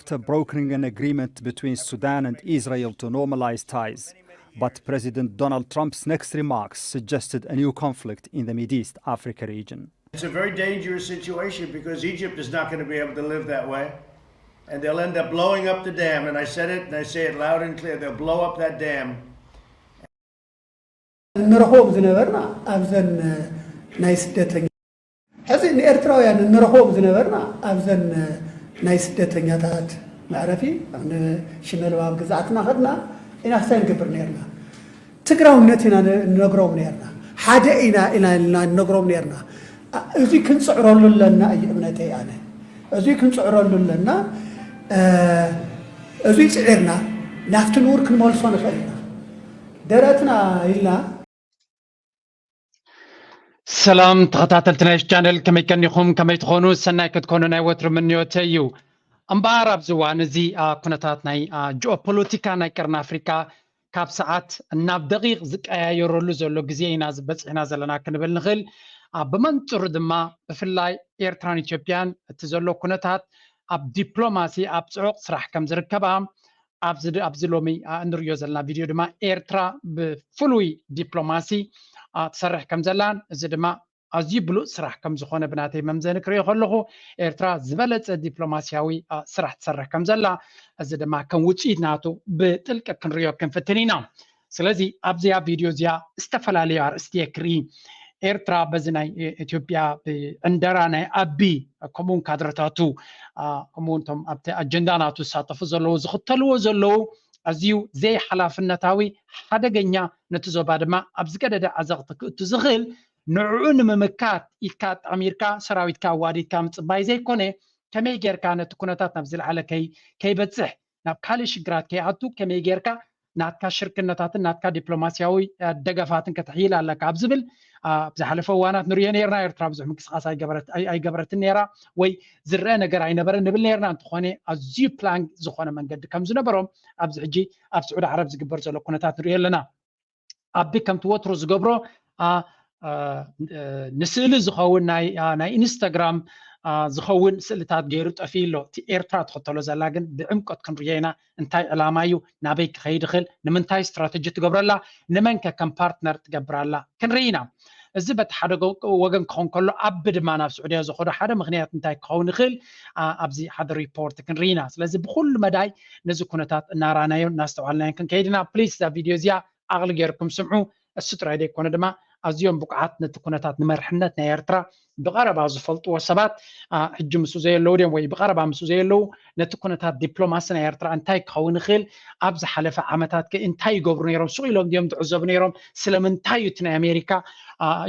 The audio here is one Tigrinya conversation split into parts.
after brokering an agreement between Sudan and Israel to normalize ties. But President Donald Trump's next remarks suggested a new conflict in the Mideast Africa region. It's a very dangerous situation because Egypt is not going to be able to live that way. And they'll end up blowing up the dam. And I said it and I say it loud and clear, they'll blow up that dam. እንረኽቦም ዝነበርና ኣብዘን ናይ ስደተኛ ሕዚ ንኤርትራውያን እንረኽቦም ዝነበርና ኣብዘን ናይ ስደተኛታት መዕረፊ ንሽመልባብ ግዛኣትና ከድና ኢና ክሳይ ንገብር ነርና። ትግራውነት ኢና ንነግሮም ነርና። ሓደ ኢና ኢና ኢልና ንነግሮም ነርና። እዚ ክንፅዕረሉ ኣለና እዩ እምነተይ ኣነ። እዚ ክንፅዕረሉ ኣለና። እዚ ፅዒርና ናብቲ ንቡር ክንመልሶ ንኽእል ኢና። ደረትና ኢልና ሰላም ተኸታተልቲ ናይ ቻነል፣ ከመይ ቀኒኹም? ከመይ ትኾኑ? ሰናይ ክትኮኑ ናይ ወትሩ ምንዮተይ እዩ። እምበኣር ኣብዚ እዋን እዚ ኩነታት ናይ ጂኦፖለቲካ ናይ ቀርኒ ኣፍሪካ ካብ ሰዓት ናብ ደቂቕ ዝቀያየረሉ ዘሎ ግዜ ኢና በፂሕና ዘለና ክንብል ንኽእል። ብመንፅሩ ድማ ብፍላይ ኤርትራን ኢትዮጵያን እቲ ዘሎ ኩነታት ኣብ ዲፕሎማሲ ኣብ ፅዑቕ ስራሕ ከም ዝርከባ ኣብዚ ሎሚ እንሪኦ ዘለና ቪድዮ ድማ ኤርትራ ብፍሉይ ዲፕሎማሲ ትሰርሕ ከም ዘላን እዚ ድማ ኣዝዩ ብሉፅ ስራሕ ከም ዝኾነ ብናተይ መምዘኒ ክሪኦ ከለኹ ኤርትራ ዝበለፀ ዲፕሎማሲያዊ ስራሕ ትሰርሕ ከም ዘላ እዚ ድማ ከም ውፅኢት ናቱ ብጥልቂ ክንሪኦ ክንፍትን ኢና። ስለዚ ኣብዚኣ ቪድዮ እዚኣ ዝተፈላለዩ ኣርእስቲ እየ ክርኢ። ኤርትራ በዚ ናይ ኢትዮጵያ ብዕንደራ ናይ ኣቢ ከምኡውን ካድረታቱ ከምኡውን እቶም ኣብቲ ኣጀንዳ ናቱ ዝሳተፉ ዘለዉ ዝኽተልዎ ዘለዉ ኣዝዩ ዘይሓላፍነታዊ ሓደገኛ ነቲ ዞባ ድማ ኣብ ዝገደደ ዓዘቕቲ ክእቱ ዝኽእል ንዕኡ ንምምካት ኢድካ ኣጣሚርካ ሰራዊትካ ኣዋዲድካ ምፅባይ ዘይኮነ ከመይ ጌርካ ነቲ ኩነታት ናብ ዝለዓለ ከይበፅሕ ናብ ካልእ ሽግራት ከይኣቱ ከመይ ጌርካ ናትካ ሽርክነታትን ናትካ ዲፕሎማሲያዊ ደገፋትን ከተሕይል ኣለካ ኣብ ዝብል ኣብ ዝሓለፈ እዋናት ንሪኦ ነርና። ኤርትራ ብዙሕ ምንቅስቃስ ኣይገበረትን ነራ ወይ ዝረአ ነገር ኣይነበረን ንብል ነርና። እንተኾነ ኣዝዩ ፕላን ዝኾነ መንገዲ ከም ዝነበሮም ኣብዚ ሕጂ ኣብ ስዑዲ ዓረብ ዝግበር ዘሎ ኩነታት ንሪኦ ኣለና። ኣቢ ከምቲ ወትሩ ዝገብሮ ንስእሊ ዝኸውን ናይ ኢንስታግራም ዝኸውን ስእልታት ገይሩ ጠፊኡ ኣሎ። እቲ ኤርትራ ትኽተሎ ዘላ ግን ብዕምቆት ክንርዮ ኢና። እንታይ ዕላማ እዩ? ናበይ ክኸይድ ይኽእል? ንምንታይ ስትራተጂ ትገብረላ? ንመንከ ከም ፓርትነር ትገብራላ? ክንርኢ ኢና። እዚ በቲ ሓደ ወገን ክኸውን ከሎ ኣቢ ድማ ናብ ስዑድያ ዝኸዶ ሓደ ምኽንያት እንታይ ክኸውን ይኽእል? ኣብዚ ሓደ ሪፖርት ክንርኢ ኢና። ስለዚ ብኩሉ መዳይ ነዚ ኩነታት እናራናዮ እናስተዋልናዮ ክንከይድ ኢና። ፕሊስ እዛ ቪድዮ እዚኣ ዓቕሊ ጌርኩም ስምዑ። እሱ ጥራይ ዘይኮነ ድማ ኣዝዮም ብቁዓት ነቲ ኩነታት ንመርሕነት ናይ ኤርትራ ብቐረባ ዝፈልጥዎ ሰባት ሕጂ ምስኡ ዘየለዉ ድዮም ወይ ብቐረባ ምስኡ ዘየለዉ ነቲ ኩነታት ዲፕሎማሲ ናይ ኤርትራ እንታይ ክኸውን ይኽእል ኣብ ዝሓለፈ ዓመታት ከ እንታይ ይገብሩ ነይሮም ሱቕ ኢሎም ድዮም ዝዕዘቡ ነይሮም ስለምንታይ እዩ እቲ ናይ ኣሜሪካ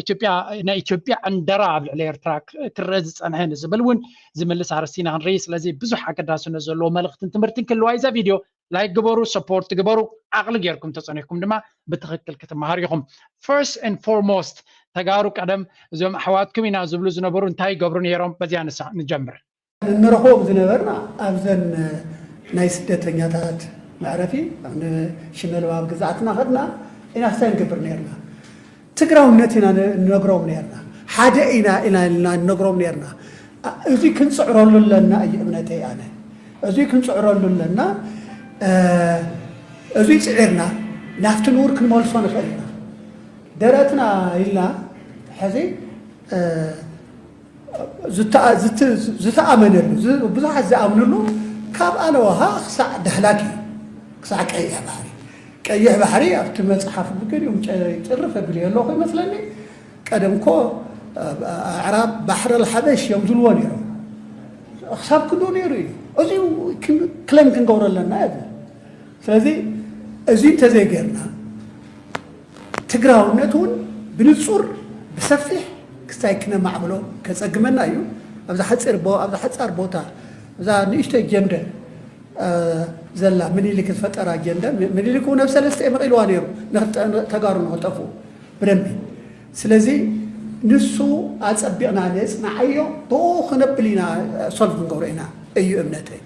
ኢትዮጵያ ናይ ኢትዮጵያ ዕንደራ ኣብ ልዕሊ ኤርትራ ክረአ ዝጸንሐ ንዝብል እውን ዝምልስ ኣርስቲ ኢና ክንርኢ ስለዚ ብዙሕ ኣገዳስነት ዘለዎ መልእኽትን ትምህርትን ክህልዋ እዩ እዛ ቪድዮ ላይክ ግበሩ ሰፖርት ግበሩ ዓቕሊ ጌርኩም ተጸኒሕኩም ድማ ብትኽክል ክትመሃሩ ኢኹም first and foremost ተጋሩ ቀደም እዞም ኣሕዋትኩም ኢና ዝብሉ ዝነበሩ እንታይ ይገብሩ ነይሮም በዚኣ ንሳ ንጀምር እንረኽቦም ዝነበርና ኣብዘን ናይ ስደተኛታት መዕረፊ ንሽመልባብ ግዛኣትና ከድና ኢና ክሳይ ንገብር ነርና ትግራውነት ኢና ንነግሮም ነርና ሓደ ኢና ኢና ኢልና ንነግሮም ነርና እዚ ክንፅዕረሉ ኣለና እዩ እምነተይ ኣነ እዚ ክንፅዕረሉ ኣለና እዚ ፅዒርና ናብቲ ንቡር ክንመልሶ ንኽእል ኢና ደረትና ኢልና ሕዚ ዝተኣመነሉ ብዙሓት ዝኣምንሉ ካብ ኣለዋሃ ክሳዕ ዳህላክ እዩ ክሳዕ ቀይሕ ባሕሪ ቀይሕ ባሕሪ ኣብቲ መፅሓፍ ብገሊኦም ጥርፍ ኣቢሉ ኣለኹ ይመስለኒ ቀደም ኮ ኣዕራብ ባሕር ኣልሓበሽ እዮም ዝብልዎ ነይሮም ክሳብ ክንድኡ ነይሩ እዩ እዚኡ ክለም ክንገብሮ ኣለና እየ ስለዚ እዚ እንተዘይገርና ትግራውነት እውን ብንፁር ብሰፊሕ ክሳይ ክነማዕብሎ ከፀግመና እዩ ኣብዚ ሓፂር ኣብዚ ሓፃር ቦታ እዛ ንእሽተይ ጀንደ ዘላ ምኒልክ ዝፈጠራ ጀንደ ምኒልክ እውን ኣብ ሰለስተ መቒልዋ ነይሩ ተጋሩ ንክጠፍኡ ብደንቢ ስለዚ ንሱ ኣፀቢቕና ነፅናዓዮ ብኡ ክነብል ኢና ሶልቭ ክንገብሮ ኢና እዩ እምነተይ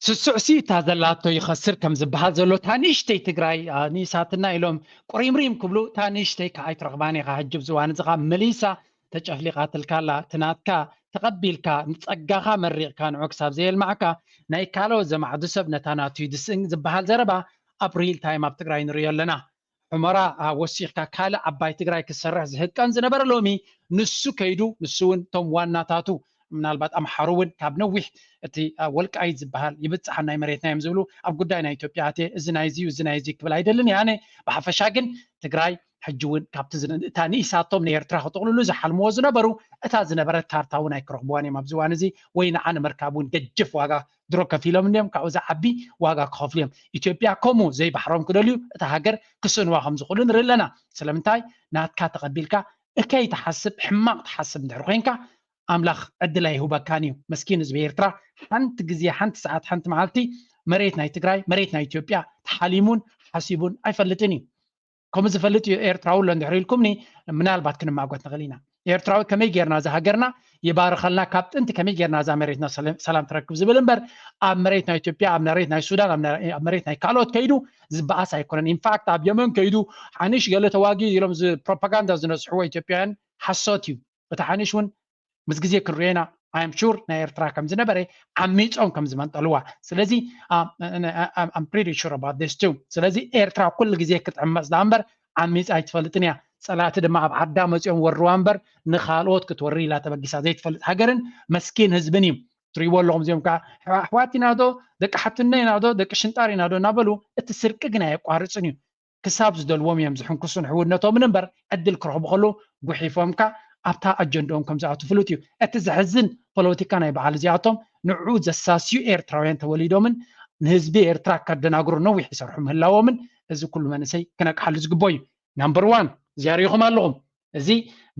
ስሱዕሲ እታ ዘላቶ ይኸስር ከም ዝበሃል ዘሎ እታ ንእሽተይ ትግራይ ንእሳትና ኢሎም ቁሪምሪም ክብሉ እታ ንእሽተይ ከዓ ኣይትረኽባን ኢኻ ሕጂ ብዝዋን እዚ ከዓ መሊሳ ተጨፍሊቓትልካ ኣላ። እቲ ናትካ ተቐቢልካ፣ ንጸጋኻ መሪቕካ፣ ንዑ ክሳብ ዘየልማዕካ፣ ናይ ካልኦት ዘማዕዱ ሰብ ነታ ናቱ ይድስን ዝበሃል ዘረባ ኣብ ሪል ታይም ኣብ ትግራይ ንሪኦ ኣለና። ሑመራ፣ አ፣ ወሲኽካ ካልእ ዓባይ ትግራይ ክሰርሕ ዝህቀን ዝነበረ ሎሚ ንሱ ከይዱ፣ ንሱ እውን እቶም ዋናታቱ ምናልባት ኣምሓሩ እውን ካብ ነዊሕ እቲ፣ አ፣ ወልቃይት ዝበሃል ይብጽሓና ናይ መሬትና እዮም ዝብሉ ኣብ ጉዳይ ናይ ኢትዮጵያ ኣትየ እዚ ናይዚ እዩ፣ እዚ ናይዚ ክብል ኣይደልን እየ ኣነ። ብሓፈሻ ግን ትግራይ ሕጂ እውን ካብቲ ዝን-፣ እታ ንኢሳቶም ንኤርትራ ክጥቕልሉ ዝሓልምዎ ዝነበሩ እታ ዝነበረት ካርታ እውን ኣይክረኽብዋን እዮም ኣብዚ እዋን እዚ፣ ወይ ንዓ ንምርካብ እውን ገጅፍ ዋጋ ድሮ ከፊሎም እንዲዮም፣ ካብኡ ዝዓቢ ዋጋ ክኸፍሉ እዮም። ኢትዮጵያ ከምኡ ዘይባሕሮም ክደልዩ እታ ሃገር ክስእንዋ ከም ዝኽእሉ ንርኢ ኣለና። ስለምንታይ ናትካ ተቐቢልካ እከይ ትሓስብ፣ ሕማቕ ትሓስብ እንድሕር ኮይንካ ኣምላኽ ዕድል ኣይህበካን እዩ። መስኪን ህዝቢ ኤርትራ ሓንቲ ግዜ፣ ሓንቲ ሰዓት፣ ሓንቲ መዓልቲ መሬት ናይ ትግራይ፣ መሬት ናይ ኢትዮጵያ ተሓሊሙን ሓሲቡን ኣይፈልጥን እዩ። ከምኡ ዝፈልጥ እዩ ኤርትራዊ ኣሎ እንድሕር ኢልኩምኒ ምናልባት ክንማጎት ንኽእል ኢና። ኤርትራዊ ከመይ ጌርና እዛ ሃገርና ይባርኸልና፣ ካብ ጥንቲ ከመይ ጌርና እዛ መሬትና ሰለ-፣ ሰላም ትረክብ ዝብል እምበር ኣብ መሬት ናይ ኢትዮጵያ፣ ኣብ መሬት ናይ ሱዳን፣ ኣብ ናይ-፣ ኣብ መሬት ናይ ካልኦት ከይዱ ዝበኣስ ኣይኮነን። ኢንፋክት ኣብ የመን ከይዱ ሓኒሽ ገለ ተዋጊ ኢሎም ዝ-፣ ፕሮፓጋንዳ ዝነስሕዎ ኢትዮጵያውያን ሓሶት እዩ። እቲ ሓኒሽ እውን ምስ ግዜ ክንሪኦ ኢና። ኣይ ኣም ሹር ናይ ኤርትራ ከም ዝነበረ ዓሚጾም ከም ዝመንጠልዋ። ስለዚ ኣም ፕሪቲ ሹር ኣባውት ዲስ ቱ። ስለዚ ኤርትራ ኩሉ ግዜ ክትዕመጽ ደኣ እምበር ዓሚጻ ኣይትፈልጥን እያ። ጸላእቲ ድማ ኣብ ዓዳ መጺኦም ወርዋ እምበር ንኻልኦት ክትወሪ ኢላ ተበጊሳ ዘይትፈልጥ ሃገርን መስኪን ህዝብን እዩ። ትሪእዎ ኣለኹም። እዚኦም ከዓ ኣሕዋ-፣ ኣሕዋት ኢና ዶ፣ ደቂ ሓትኖ ኢና ዶ፣ ደቂ ሽንጣር ኢና ዶ እናበሉ እቲ ስርቂ ግን ኣየቋርጽን እዩ። ክሳብ ዝደልዎም እዮም ዝሕንክሱን ሕውነቶምን እምበር ዕድል ክረኽቡ ከለዉ ጉሒፎምካ ኣብታ ኣጀንድኦም ከም ዝኣቱ ፍሉጥ እዩ። እቲ ዘሕዝን ፖለቲካ ናይ በዓል እዚኣቶም ንዕኡ ዘሳስዩ ኤርትራውያን ተወሊዶምን ንህዝቢ ኤርትራ ከደናግሩ ነዊሕ ይሰርሑ ምህላዎምን እዚ ኩሉ መንእሰይ ክነቅሓሉ ዝግቦ እዩ። ናምበር ዋን እዚኣ ሪኢኹም ኣለኹም። እዚ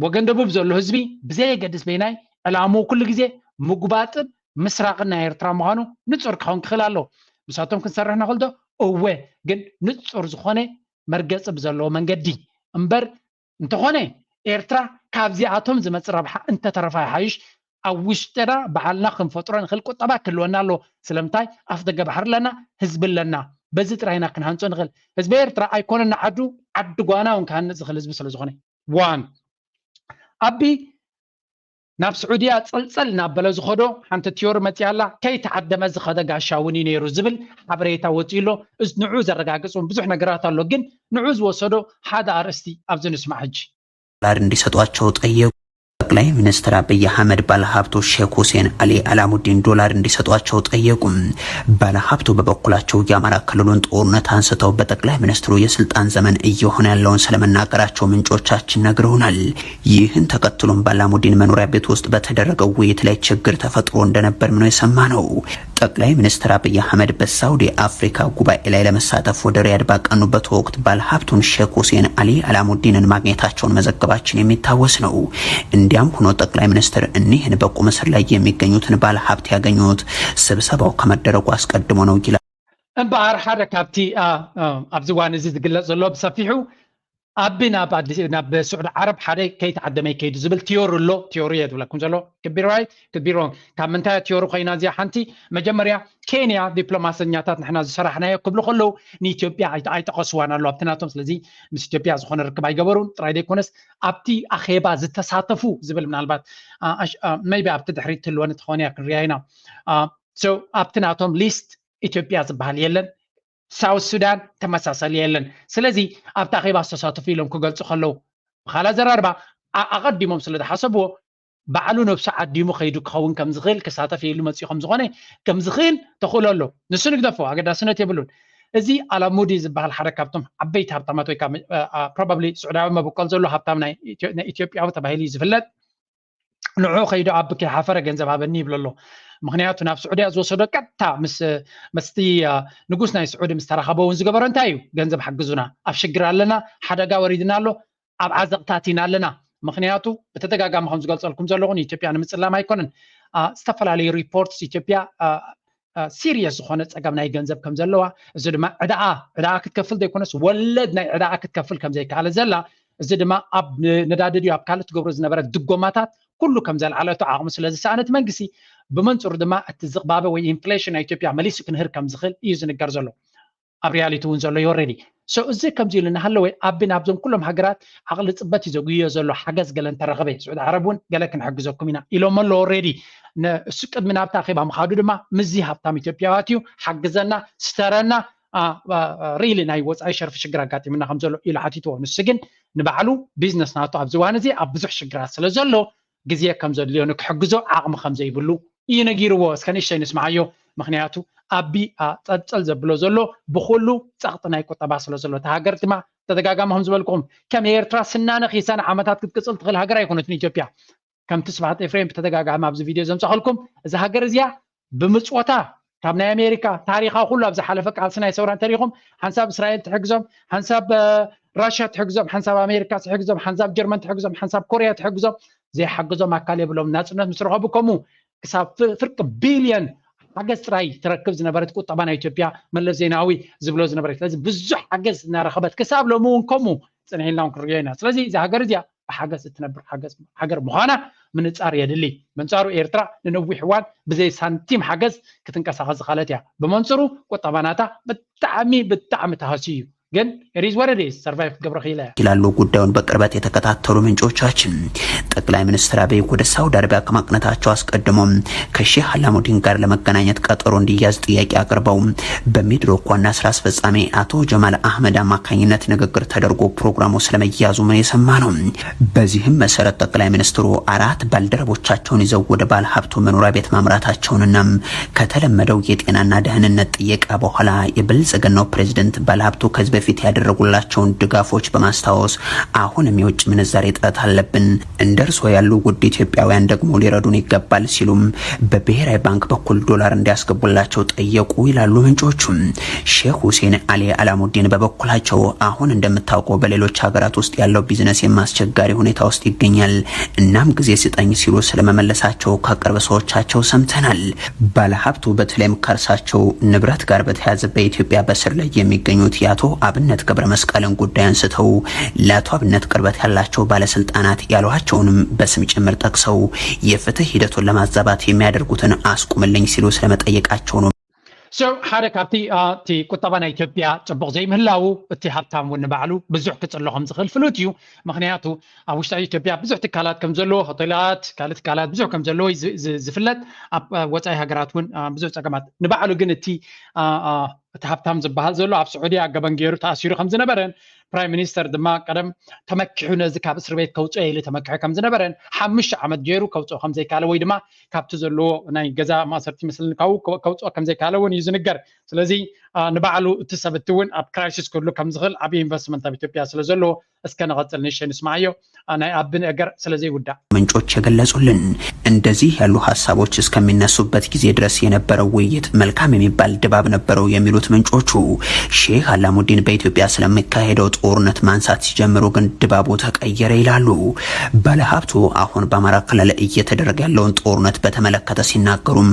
ወገን ደቡብ ዘሎ ህዝቢ ብዘየገድስ በይናይ ዕላምኡ ኩሉ ግዜ ምጉባጥን ምስራቕን ናይ ኤርትራ ምዃኑ ንጹር ክኸውን ክኽእል ኣለዎ። ምሳቶም ክንሰርሕ ንኽእል ዶ? እወ፣ ግን ንጹር ዝኾነ መርገጺ ብዘለዎ መንገዲ እምበር። እንተኾነ ኤርትራ ካብዚኣቶም ዝመጽእ ረብሓ እንተተረፋ ይሓይሽ። ኣብ ውሽጥና ባዕልና ክንፈጥሮ ንኽእል ቁጠባ ክህልወና ኣለዎ። ስለምንታይ? ኣፍ ደገ ባሕሪ ኣለና፣ ህዝቢ ኣለና። በዚ ጥራይ ኢና ክንሃንጾ ንኽእል። ህዝቢ ኤርትራ ኣይኮነን ንዓዱ፣ ዓዲ ጓና እውን ክሃንጽ ዝኽእል ህዝቢ ስለ ዝኾነ። ዋን ኣቢ ናብ ስዑድያ ጸልጸል እናበለ ዝኸዶ ሓንቲ ቲዮሪ መጺኣ ኣላ። ከይተዓደመ ዝኸደ ጋሻ እውን እዩ ነይሩ ዝብል ሓበሬታ ወጺኡ ኣሎ። እዝ-፣ ንዑ ዘረጋግጽ እውን ብዙሕ ነገራት ኣሎ፣ ግን ንዑ ዝወሰዶ ሓደ ኣርእስቲ ኣብዚ ንስማዕ ሕጂ። ዶላር እንዲሰጧቸው ጠየቁ። ጠቅላይ ሚኒስትር አብይ አህመድ ባለሀብቱ ሼክ ሁሴን አሊ አላሙዲን ዶላር እንዲሰጧቸው ጠየቁ። ባለሀብቱ በበኩላቸው የአማራ ክልሉን ጦርነት አንስተው በጠቅላይ ሚኒስትሩ የስልጣን ዘመን እየሆነ ያለውን ስለመናገራቸው ምንጮቻችን ነግረውናል። ይህን ተከትሎም በአላሙዲን መኖሪያ ቤት ውስጥ በተደረገው ውይይት ላይ ችግር ተፈጥሮ እንደነበርም ነው የሰማነው። ጠቅላይ ሚኒስትር አብይ አህመድ በሳውዲ አፍሪካ ጉባኤ ላይ ለመሳተፍ ወደ ሪያድ ባቀኑበት ወቅት ባለሀብቱን ሼክ ሁሴን አሊ አላሙዲንን ማግኘታቸውን መዘገባችን የሚታወስ ነው። እንዲያም ሆኖ ጠቅላይ ሚኒስትር እኒህን በቁም እስር ላይ የሚገኙትን ባለሀብት ያገኙት ስብሰባው ከመደረጉ አስቀድሞ ነው ይላል። እምበኣር ሓደ ካብቲ፣ አ፣ አ፣ ኣብዚ እዋን እዚ ዝግለጽ ዘሎ ብሰፊሑ ኣቢ ናብ ኣዲስ፣ ናብ ስዑዲ ዓረብ ሓደ ከይተዓደመ ይከይዱ ዝብል ቲዮሪ ኣሎ። ቲዮሪ እየ ዝብለኩም ዘሎ። ክቢር ራይት፣ ክቢር ሮንግ። ካብ ምንታይ ቲዮሪ ኮይና እዚኣ ሓንቲ? መጀመርያ ኬንያ ዲፕሎማሰኛታት ንሕና ዝሰራሕናዮ ክብሉ ከለዉ ንኢትዮጵያ ኣይጠ-፣ ኣይጠቐስዋን ኣለዉ ኣብቲ ናቶም። ስለዚ ምስ ኢትዮጵያ ዝኾነ ርክብ ኣይገበሩን ጥራይ ዘይኮነስ ኣብቲ ኣኼባ ዝተሳተፉ ዝብል ምናልባት፣ አ፣ ኣሽ-፣ አ፣ ሜይቢ ኣብቲ ድሕሪት ትህልወኒ ትኾን እያ ክንሪኣ ኢና። አ፣ so ኣብቲ ናቶም ሊስት ኢትዮጵያ ዝበሃል የለን። ሳውት ሱዳን ተመሳሳሊ የለን። ስለዚ ኣብቲ ኣኼባ ዝተሳተፉ ኢሎም ክገልጹ ከለዉ ብኻልእ ኣዘራርባ ኣ-፣ ኣቐዲሞም ስለ ዝሓሰብዎ ባዕሉ ነብሱ ዓዲሙ ከይዱ ክኸውን ከም ዝኽእል ክሳተፍ ኢሉ መጺኡ ከም ዝኾነ ከም ዝኽእል ተኽእሎ ኣሎ። ንሱ ንግደፎ ኣገዳስነት የብሉን። እዚ ኣላሙዲ ዝበሃል ሓደ ካብቶም ዓበይቲ ሃብታማት ወይ ከዓ፣ አ፣ አ፣ ፕሮባብሊ ስዑዳዊ መበቆል ዘሎ ሃብታም ናይ ኢትዮ-፣ ናይ ኢትዮጵያዊ ተባሂሉ እዩ ዝፍለጥ። ንዑ ከይዱ ኣብ ከይሓፈረ ገንዘብ ሃበኒ ይብሎ ኣሎ። ምኽንያቱ ናብ ስዑድያ ዝወሰዶ ቀጥታ ምስ፣ ምስቲ፣ አ፣ ንጉስ ናይ ስዑዲ ምስ ተራኸበ እውን ዝገበሮ እንታይ እዩ? ገንዘብ ሓግዙና፣ ኣብ ሽግር ኣለና፣ ሓደጋ ወሪድና ኣሎ፣ ኣብ ዓዘቕታት ኢና ኣለና። ምኽንያቱ ብተደጋጋሚ ከም ዝገልጸልኩም ዘለኹ ንኢትዮጵያ ንምጽላም ኣይኮነን። አ፣ ዝተፈላለዩ ሪፖርትስ ኢትዮጵያ፣ አ፣ አ፣ ሲሪየስ ዝኾነ ጸገም ናይ ገንዘብ ከም ዘለዋ፣ እዚ ድማ ዕዳኣ፣ ዕዳኣ ክትከፍል ዘይኮነስ ወለድ ናይ ዕዳኣ ክትከፍል ከም ዘይከኣለ ዘላ፣ እዚ ድማ ኣብ ን-፣ ነዳዲ ድዩ ኣብ ካልእ ትገብሮ ዝነበረት ድጎማታት ኩሉ ከም ዘልዓለቶ ዓቕሙ ስለ ዝሰኣነ እቲ መንግስቲ ብመንጽሩ ድማ እቲ ዝቕባበ ወይ ኢንፍሌሽን ናይ ኢትዮጵያ መሊሱ ክንህር ከም ዝኽእል እዩ ዝንገር ዘሎ። ኣብ ሪያሊቲ እውን ዘሎ እዩ ኦልሬዲ። So እዚ ከምዚ ኢሉ እናሃለወ ኣቢ ናብዞም ኩሎም ሃገራት ዓቕሊ ፅበት እዩ ዘጉዮ ዘሎ። ሓገዝ ገለ እንተረኸበ ስዑዲ ዓረብ እውን ገለ ክንሕግዘኩም ኢና ኢሎም ኣሎ ኦልሬዲ። እሱ ቅድሚ ናብታ ኣኼባ ምኻዱ ድማ ምስዚ ሃብታም ኢትዮጵያዊ ኣትዩ ሓግዘና፣ ስተረና፣ ሪሊ ናይ ወፃኢ ሸርፊ ሽግር ኣጋጢምና ከም ዘሎ ኢሉ ሓቲትዎ። ንሱ ግን ንባዕሉ ቢዝነስ ናቱ ኣብዚ እዋን እዚ ኣብ ብዙሕ ሽግራት ስለ ዘሎ ግዜ ከም ዘድልዮ ንክሕግዞ ዓቕሚ ከም ዘይብሉ እዩ ነጊርዎ። እስከ ንእሽተይ ንስምዓዮ። ምክንያቱ ኣቢ ጸልጸል ዘብሎ ዘሎ ብኩሉ ጸቕጢ ናይ ቁጠባ ስለ ዘሎ፣ እታ ሃገር ድማ ተደጋጋሚ ከም ዝበልኩም ከም ኤርትራ ስናነ ኺሳ ንዓመታት ክትቅጽል ትኽእል ሃገር ኣይኮነትን ኢትዮጵያ። ከምቲ ስብሓት ኤፍሬም ብተደጋጋሚ ኣብዚ ቪድዮ ዘምጻኸልኩም እዛ ሃገር እዚኣ ብምጽወታ ካብ ናይ ኣሜሪካ ታሪኻ ኩሉ ኣብ ዝሓለፈ ቃልሲ ናይ ሰውራ እንተሪኹም ሓንሳብ እስራኤል ትሕግዞም፣ ሓንሳብ ራሽያ ትሕግዞም፣ ሓንሳብ ኣሜሪካ ትሕግዞም፣ ሓንሳብ ጀርመን ትሕግዞም፣ ሓንሳብ ኮርያ ትሕግዞም፣ ዘይሓግዞም ኣካል የብሎም። ናጽነት ምስ ረኸቡ ከምኡ ክሳብ ፍርቂ ቢልዮን ሓገዝ ጥራይ ትረክብ ዝነበረት ቁጠባ ናይ ኢትዮጵያ መለስ ዜናዊ ዝብሎ ዝነበረ። ስለዚ ብዙሕ ሓገዝ እናረኸበት ክሳብ ሎሚ እውን ከምኡ ጽንሕ ኢልና ክንሪኦ ኢና። ስለዚ እዛ ሃገር እዚኣ ብሓገዝ እትነብር ሃገር ምዃና ምንጻር የድሊ። በንጻሩ ኤርትራ ንነዊሕ እዋን ብዘይ ሳንቲም ሓገዝ ክትንቀሳቐስ ዝኸለት እያ። ብመንጽሩ ቁጠባ ናታ ብጣዕሚ ብጣዕሚ ተሃስዩ እዩ። ግን ሪዝ ወረዴ ሰርቫይቭ ክገብረ ክኢለ እያ። ይላሉ ጉዳዩን በቅርበት የተከታተሉ ምንጮቻችን። ጠቅላይ ሚኒስትር አብይ ወደ ሳውዲ አረቢያ ከማቅነታቸው አስቀድሞ ከሼህ አላሙዲን ጋር ለመገናኘት ቀጠሮ እንዲያዝ ጥያቄ አቅርበው በሚድሮክ ዋና ስራ አስፈጻሚ አቶ ጀማል አህመድ አማካኝነት ንግግር ተደርጎ ፕሮግራሙ ስለመያዙ ምን የሰማ ነው። በዚህም መሰረት ጠቅላይ ሚኒስትሩ አራት ባልደረቦቻቸውን ይዘው ወደ ባለሀብቱ መኖሪያ ቤት ማምራታቸውንና ከተለመደው የጤናና ደህንነት ጥየቃ በኋላ የብልጽግናው ፕሬዝደንት ባለሀብቱ ከዚህ በፊት ያደረጉላቸውን ድጋፎች በማስታወስ አሁንም የውጭ ምንዛሬ እጥረት አለብን፣ እንደ እርስዎ ያሉ ውድ ኢትዮጵያውያን ደግሞ ሊረዱን ይገባል ሲሉም በብሔራዊ ባንክ በኩል ዶላር እንዲያስገቡላቸው ጠየቁ ይላሉ ምንጮቹ። ሼህ ሁሴን አሊ አላሙዲን በበኩላቸው አሁን እንደምታውቀው በሌሎች ሀገራት ውስጥ ያለው ቢዝነስ የማስቸጋሪ ሁኔታ ውስጥ ይገኛል፣ እናም ጊዜ ስጠኝ ሲሉ ስለመመለሳቸው ከቅርብ ሰዎቻቸው ሰምተናል። ባለሀብቱ በተለይም ከእርሳቸው ንብረት ጋር በተያያዘ በኢትዮጵያ በስር ላይ የሚገኙት የአቶ አብነት ገብረ መስቀልን ጉዳይ አንስተው ለአቶ አብነት ቅርበት ያላቸው ባለስልጣናት ያሏቸውንም በስም ጭምር ጠቅሰው የፍትህ ሂደቱን ለማዛባት የሚያደርጉትን አስቁምልኝ ሲሉ ስለመጠየቃቸው ነው። So ሓደ ካብቲ እቲ ቁጠባ ናይ ኢትዮጵያ ፅቡቕ ዘይምህላዉ እቲ ሃብታም እውን ንባዕሉ ብዙሕ ክፅሎ ከም ዝኽእል ፍሉጥ እዩ። ምክንያቱ ኣብ ውሽጢ ኢትዮጵያ ብዙሕ ትካላት ከም ዘለዎ፣ ሆቴላት፣ ካልእ ትካላት ብዙሕ ከም ዘለዎ ዝፍለጥ፣ ኣብ ወፃኢ ሃገራት እውን ብዙሕ ፀገማት። ንባዕሉ ግን እቲ እቲ ሃብታም ዝበሃል ዘሎ ኣብ ስዑድያ ገበን ገይሩ ተኣሲሩ ከም ዝነበረን ፕራይም ሚኒስተር ድማ ቀደም ተመኪሑ ነዚ ካብ እስር ቤት ከውፅኦ ኢሉ ተመኪሑ ከም ዝነበረን ሓሙሽተ ዓመት ገይሩ ከውፅኦ ከም ዘይካለ ወይ ድማ ካብቲ ዘለዎ ናይ ገዛ ማእሰርቲ መስለኒ ካብኡ ከውፅኦ ከም ዘይካለ እውን እዩ ዝንገር። ስለዚ ንባዕሉ እቲ ሰብ እቲ እውን ኣብ ክራይሲስ ክህሉ ከም ዝኽእል ዓብዪ ኢንቨስትመንት ኣብ ኢትዮጵያ ስለ ዘለዎ እስከ ንቐፅል ንእሽተይ ንስማዓዮ። ናይ ኣቢ ነገር ስለ ዘይውዳእ ምንጮች የገለጹልን። እንደዚህ ያሉ ሀሳቦች እስከሚነሱበት ጊዜ ድረስ የነበረው ውይይት መልካም የሚባል ድባብ ነበረው የሚሉት ምንጮቹ ሼህ አላሙዲን በኢትዮጵያ ስለሚካሄደው ጦርነት ማንሳት ሲጀምሩ ግን ድባቡ ተቀየረ ይላሉ። ባለሀብቱ አሁን በአማራ ክልል እየተደረገ ያለውን ጦርነት በተመለከተ ሲናገሩም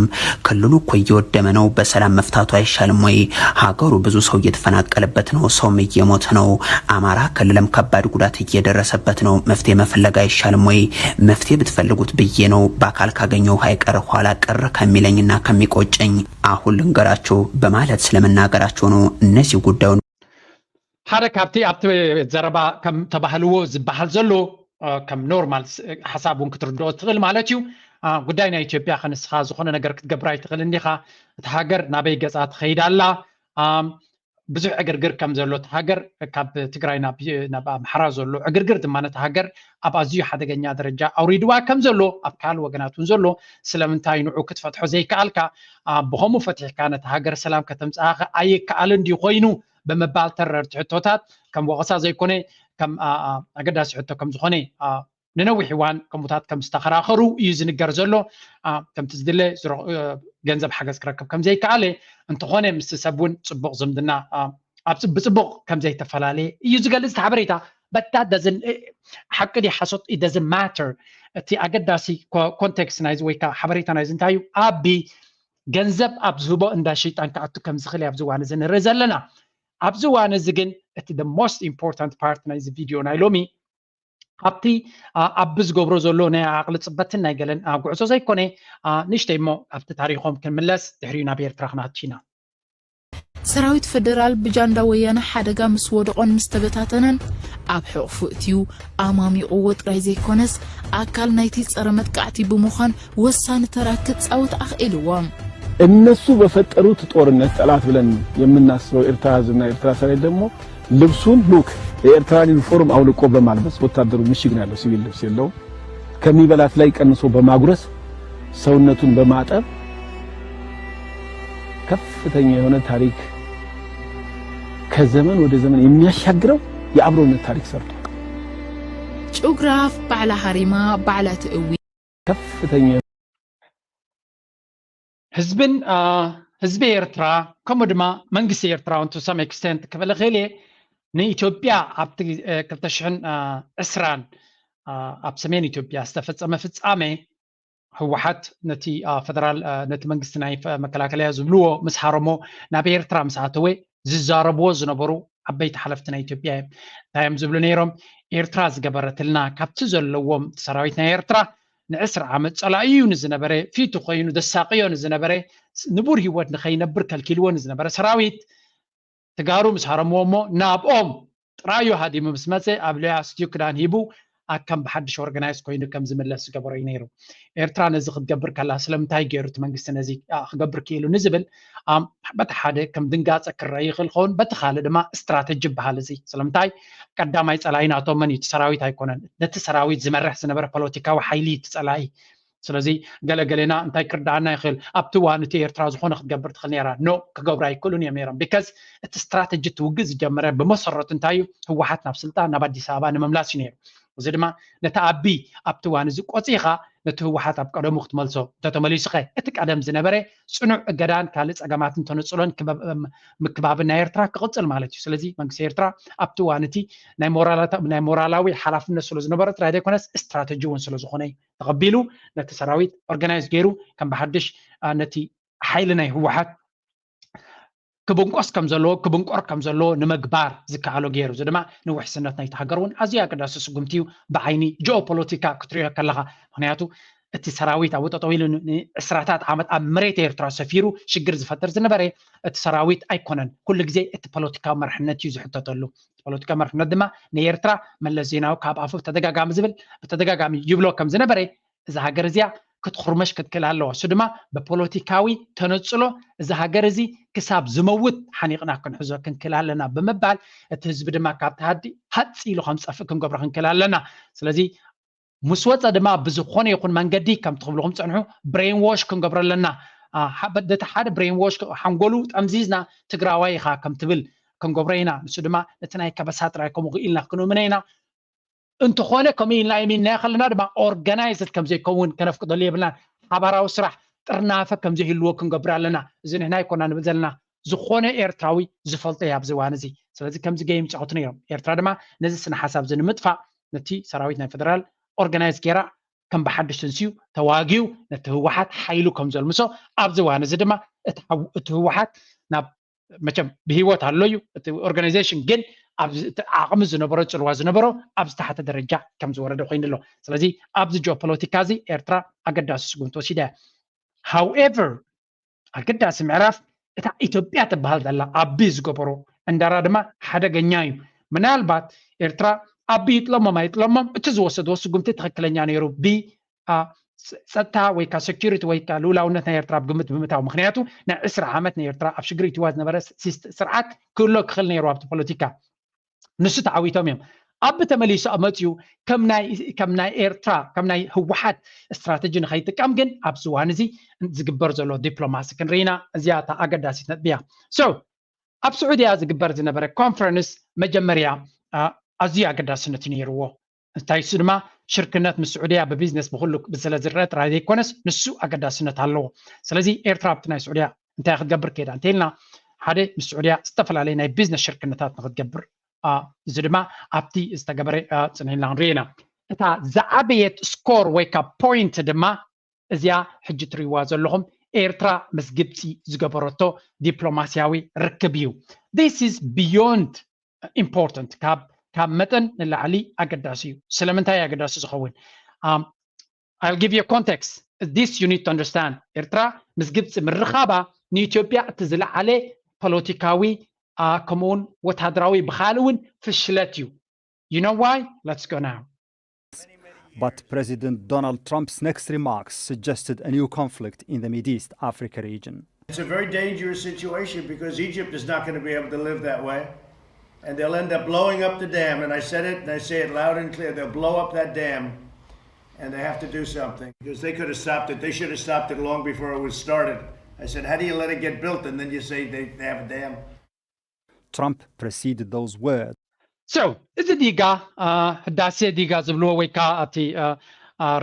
ክልሉ እኮ እየወደመ ነው፣ በሰላም መፍታቱ አይሻልም ወይ? ሀገሩ ብዙ ሰው እየተፈናቀለበት ነው፣ ሰውም እየሞተ ነው። አማራ ክልልም ከባድ ጉዳት እየደረሰበት ነው። መፍትሄ መፈለግ አይሻልም ወይ? መፍትሄ ብትፈልጉት ብዬ ነው። በአካል ካገኘሁ አይቀር ኋላ ቀር ከሚለኝና ከሚቆጨኝ አሁን ልንገራችሁ በማለት ስለመናገራቸው ነው እነዚህ ጉዳዩን ሓደ ካብቲ ኣብቲ ዘረባ ከም ተባህልዎ ዝበሃል ዘሎ ከም ኖርማል ሓሳብ እውን ክትርድኦ ትኽእል ማለት እዩ። ጉዳይ ናይ ኢትዮጵያ ከንስኻ ዝኾነ ነገር ክትገብር ኣይትኽእል እንዲኻ። እቲ ሃገር ናበይ ገፃ ትኸይድ ኣላ? ብዙሕ ዕግርግር ከም ዘሎ እቲ ሃገር ካብ ትግራይ ናብ ኣምሓራ ዘሎ ዕግርግር ድማ ነቲ ሃገር ኣብ ኣዝዩ ሓደገኛ ደረጃ ኣውሪድዋ ከም ዘሎ ኣብ ካልእ ወገናት እውን ዘሎ ስለምንታይ ንዑ ክትፈትሖ ዘይከኣልካ ብኸምኡ ፈቲሕካ ነቲ ሃገር ሰላም ከተምፅኣኸ ኣይከኣልን ድዩ ኮይኑ ብምባል ተረርቲ ሕቶታት ከም ወቐሳ ዘይኮነ ከም ኣገዳሲ ሕቶ ከም ዝኾነ ንነዊሕ እዋን ከምኡታት ከም ዝተኸራኸሩ እዩ ዝንገር ዘሎ። ከምቲ ዝድለ ገንዘብ ሓገዝ ክረክብ ከም ዘይከኣለ እንተኾነ ምስ ሰብ እውን ፅቡቕ ዝምድና ብፅቡቕ ከም ዘይተፈላለየ እዩ ዝገልፅ እቲ ሓበሬታ። በታ ሓቂ ድዩ ሓሶት doesn't matter። እቲ ኣገዳሲ ኮንቴክስት ናይዚ ወይ ከዓ ሓበሬታ ናይዚ እንታይ እዩ? ኣቢ ገንዘብ ኣብ ዝህቦ እንዳ ሸይጣን ክኣቱ ከም ዝኽእል ኣብዚ እዋን እዚ ንርኢ ዘለና። ኣብዚ እዋን እዚ ግን እቲ most important part ናይዚ ቪድዮ ናይ ሎሚ ኣብቲ ኣቢ ዝገብሮ ዘሎ ናይ ዓቕሊ ፅበትን ናይ ገለን ጉዕዞ ዘይኮነ ንእሽተይ እሞ ኣብቲ ታሪኾም ክንምለስ ድሕሪኡ ናብ ኤርትራ ክነኣቱ ኢና። ሰራዊት ፈደራል ብጃንዳ ወያነ ሓደጋ ምስ ወደቖን ምስ ተበታተነን ኣብ ሕቕፉ እትዩ ኣማሚቑዎ ጥራይ ዘይኮነስ ኣካል ናይቲ ጸረ መጥቃዕቲ ብምዃን ወሳኒ ተራ ክጻወት ኣኽኢልዎ። እነሱ በፈጠሩት ጦርነት ጠላት ብለን የምናስበው ኤርትራ ህዝብና ኤርትራ ሰራዊት ደግሞ ልብሱን ሉክ የኤርትራን ዩኒፎርም አውልቆ በማልበስ ወታደሩ ምሽግ ነው ያለው፣ ሲቪል ልብስ የለውም። ከሚበላት ላይ ቀንሶ በማጉረስ ሰውነቱን በማጠብ ከፍተኛ የሆነ ታሪክ ከዘመን ወደ ዘመን የሚያሻግረው የአብሮነት ታሪክ ሰርቷል። ጭውግራፍ ባዕላ ሃሪማ ባዕላ ትእዊ። ከፍተኛ ህዝብን ህዝቢ ኤርትራ ከምኡ ድማ መንግስቲ ኤርትራ ን to some extent ክብል እኽእል እየ ንኢትዮጵያ ኣብቲ ክልተ ሽሕን ዕስራን ኣብ ሰሜን ኢትዮጵያ ዝተፈጸመ ፍጻሜ ህወሓት ነቲ ፈደራል ነቲ መንግስቲ ናይ መከላከልያ ዝብልዎ ምስ ሃረሞ ናብ ኤርትራ ምስ ኣተወ ዝዛረብዎ ዝነበሩ ዓበይቲ ሓለፍቲ ናይ ኢትዮጵያ እዮም። እንታይ እዮም ዝብሉ ነይሮም? ኤርትራ ዝገበረትልና ካብቲ ዘለዎም ሰራዊት ናይ ኤርትራ ንዕስራ ዓመት ጸላኢ እዩ ንዝነበረ ፊቱ ኮይኑ ዘሳቅዮ ንዝነበረ ንቡር ህይወት ንኸይነብር ከልኪልዎ ንዝነበረ ሰራዊት ትጋሩ ምስ ሃረምዎ እሞ ናብኦም ጥራዩ ሃዲሙ ምስ መፀ ኣብ ሎያ ስትዩ ክዳን ሂቡ ኣከም ብሓድሽ ኦርጋናይዝ ኮይኑ ከም ዝምለስ ዝገበሮ እዩ ነይሩ። ኤርትራ ነዚ ክትገብር ከላ ስለምንታይ ገይሩ እቲ መንግስቲ ነዚ ክገብር ክኢሉ ንዝብል በቲ ሓደ ከም ድንጋፀ ክረአ ይኽእል ኸውን፣ በቲ ካልእ ድማ ስትራተጂ ይበሃል እዚ። ስለምንታይ ቀዳማይ ፀላኢ ናቶም መን እዩ? እቲ ሰራዊት ኣይኮነን። ነቲ ሰራዊት ዝመርሕ ዝነበረ ፖለቲካዊ ሓይሊ እቲ ፀላኢ። ስለዚ ገለገሌና እንታይ ክርዳኣና ይኽእል? ኣብቲ እዋን እቲ ኤርትራ ዝኾነ ክትገብር ትኽእል ነይራ። ኖ ክገብሩ ኣይክእሉን እዮም ነይሮም። ቢካዝ እቲ ስትራተጂ እቲ ውግእ ዝጀመረ ብመሰረቱ እንታይ እዩ? ህወሓት ናብ ስልጣን ናብ ኣዲስ ኣበባ ንምምላስ እዩ ነይሩ። እዚ ድማ ነቲ ኣቢ ኣብቲ እዋን እዚ ቆፂኻ ነቲ ህወሓት ኣብ ቀደሙ ክትመልሶ እንተተመሊሱ ኸ እቲ ቀደም ዝነበረ ፅኑዕ እገዳን ካልእ ፀገማትን ተነፅሎን ምክባብን ናይ ኤርትራ ክቕፅል ማለት እዩ። ስለዚ መንግስቲ ኤርትራ ኣብቲ እዋን እቲ ናይ ሞራላዊ ሓላፍነት ስለ ዝነበሮ ጥራይ ዘይኮነስ ስትራተጂ እውን ስለ ዝኾነ ተቐቢሉ ነቲ ሰራዊት ኦርጋናይዝ ገይሩ ከም ብሓድሽ ነቲ ሓይሊ ናይ ህወሓት ክብንቆስ ከም ዘለዎ ክብንቆር ከም ዘለዎ ንምግባር ዝከኣሎ ገይሩ። እዚ ድማ ንውሕስነት ናይቲ ሃገር እውን ኣዝዩ ኣገዳሲ ስጉምቲ እዩ ብዓይኒ ጂኦፖለቲካ ክትሪኦ ከለኻ። ምክንያቱ እቲ ሰራዊት ኣብኡ ጠጠው ኢሉ ንዕስራታት ዓመት ኣብ መሬት ኤርትራ ሰፊሩ ሽግር ዝፈጥር ዝነበረ እቲ ሰራዊት ኣይኮነን። ኩሉ ግዜ እቲ ፖለቲካዊ መርሕነት እዩ ዝሕተተሉ። እቲ ፖለቲካዊ መርሕነት ድማ ንኤርትራ መለስ ዜናዊ ካብ ኣፉ ብተደጋጋሚ ዝብል ብተደጋጋሚ ይብሎ ከም ዝነበረ እዛ ሃገር እዚኣ ክትኹርመሽ ክትክእል ኣለዋ። እሱ ድማ ብፖለቲካዊ ተነፅሎ እዚ ሃገር እዚ ክሳብ ዝመውት ሓኒቕና ክንሕዞ ክንክእል ኣለና ብምባል እቲ ህዝቢ ድማ ካብቲ ሃዲ ሃፅ ኢሉ ከም ዝጠፍእ ክንገብሮ ክንክእል ኣለና። ስለዚ ምስ ወፀ ድማ ብዝኾነ ይኹን መንገዲ ከም ትኽብልኹም ፀንሑ ብሬን ዎሽ ክንገብሮ ኣለና። በቲ ሓደ ብሬን ዎሽ ሓንጎሉ ጠምዚዝና ትግራዋይ ኢኻ ከም ትብል ክንገብሮ ኢና። ንሱ ድማ ነቲ ናይ ከበሳ ጥራይ ከምኡ ኢልና ክንእምነ ኢና። እንተኾነ ከምኡ ኢልና እሚንና ከለና ድማ ኦርጋናይዝድ ከም ዘይከውን ከነፍቅደሉ የብልናን። ሓባራዊ ስራሕ ጥርናፈ ከም ዘይህልዎ ክንገብር ኣለና። እዚ ንሕና ኣይኮና ንብል ዘለና ዝኾነ ኤርትራዊ ዝፈልጦ እዩ ኣብዚ እዋን እዚ። ስለዚ ከምዚ ገይም ይጫወቱ ነይሮም። ኤርትራ ድማ ነዚ ስነ ሓሳብ እዚ ንምጥፋእ ነቲ ሰራዊት ናይ ፈደራል ኦርጋናይዝ ገይራ ከም ብሓድሽ ትንስዩ ተዋጊኡ ነቲ ህወሓት ሓይሉ ከም ዘልምሶ ኣብዚ እዋን እዚ ድማ እቲ ህወሓት ናብ መቸም ብህይወት ኣሎ እዩ እቲ ኦርጋናይዜሽን ግን ዓቕሚ ዝነበሮ ፅልዋ ዝነበሮ ኣብ ዝተሓተ ደረጃ ከም ዝወረደ ኮይኑ ኣሎ። ስለዚ ኣብዚ ጂኦፖለቲካ እዚ ኤርትራ ኣገዳሲ ስጉምቲ ወሲዳ እያ። ሃውኤቨር ኣገዳሲ ምዕራፍ እታ ኢትዮጵያ ትበሃል ዘላ ኣቢ ዝገበሮ ዕንደራ ድማ ሓደገኛ እዩ። ምናልባት ኤርትራ ኣቢ ይጥለሞም ኣይጥለሞም እቲ ዝወሰድዎ ስጉምቲ ትኽክለኛ ነይሩ ብ ጸጥታ ወይ ከዓ ሴኩሪቲ ወይ ከዓ ልኡላውነት ናይ ኤርትራ ኣብ ግምት ብምእታው ምክንያቱ ናይ ዕስራ ዓመት ናይ ኤርትራ ኣብ ሽግር ኢትዋ ዝነበረ ስርዓት ክህሎ ክኽእል ነይሩ ኣብቲ ፖለቲካ ንሱ ተዓዊቶም እዮም ኣብ ተመሊሱ መፅኡ ከም ናይ ኤርትራ ከም ናይ ህወሓት ስትራተጂ ንኸይጥቀም ግን ኣብዚ እዋን እዚ ዝግበር ዘሎ ዲፕሎማሲ ክንርኢና እዚኣ እታ ኣገዳሲት ነጥቢ እያ so ኣብ ስዑድያ ዝግበር ዝነበረ ኮንፈረንስ መጀመርያ ኣዝዩ ኣገዳስነት ነይርዎ እንታይ እሱ ድማ ሽርክነት ምስ ስዑድያ ብቢዝነስ ብኩሉ ስለ ዝረአ ጥራይ ዘይኮነስ ንሱ ኣገዳስነት ኣለዎ ስለዚ ኤርትራ ኣብቲ ናይ ስዑድያ እንታይ ክትገብር ከይዳ እንተኢልና ሓደ ምስ ስዑድያ ዝተፈላለየ ናይ ቢዝነስ ሽርክነታት ንክትገብር እዚ ድማ ኣብቲ ዝተገበረ ፅንሒልና ክንሪኦ ኢና እታ ዝዓበየት ስኮር ወይ ካ ፖይንት ድማ እዚኣ ሕጂ ትሪእዋ ዘለኹም ኤርትራ ምስ ግብፂ ዝገበረቶ ዲፕሎማስያዊ ርክብ እዩ this is beyond important ካብ ካብ መጠን ንላዕሊ ኣገዳሲ እዩ ስለምንታይ ኣገዳሲ ዝኸውን I'll give you a context this you need to understand ኤርትራ ምስ ግብፂ ምርኻባ ንኢትዮጵያ እቲ ዝለዓለ ፖለቲካዊ ከምኡውን ወታደራዊ ብካልእ እውን ፍሽለት እዩ። You know why? Let's go now. But President Donald Trump's next remarks suggested a new conflict in the Mideast Africa region. It's a very dangerous situation because Egypt is not going to be able to live that way. And they'll end up blowing up the dam. And I said it, and I say it loud and clear. They'll blow up that dam. And they have to do something because they could have stopped it. They should have stopped it long before it was started. I said, how do you let it get built and then you say they, they have a dam? Trump preceded those words. So እዚ ዲጋ ህዳሴ ዲጋ ዝብልዎ ወይ ከዓ እቲ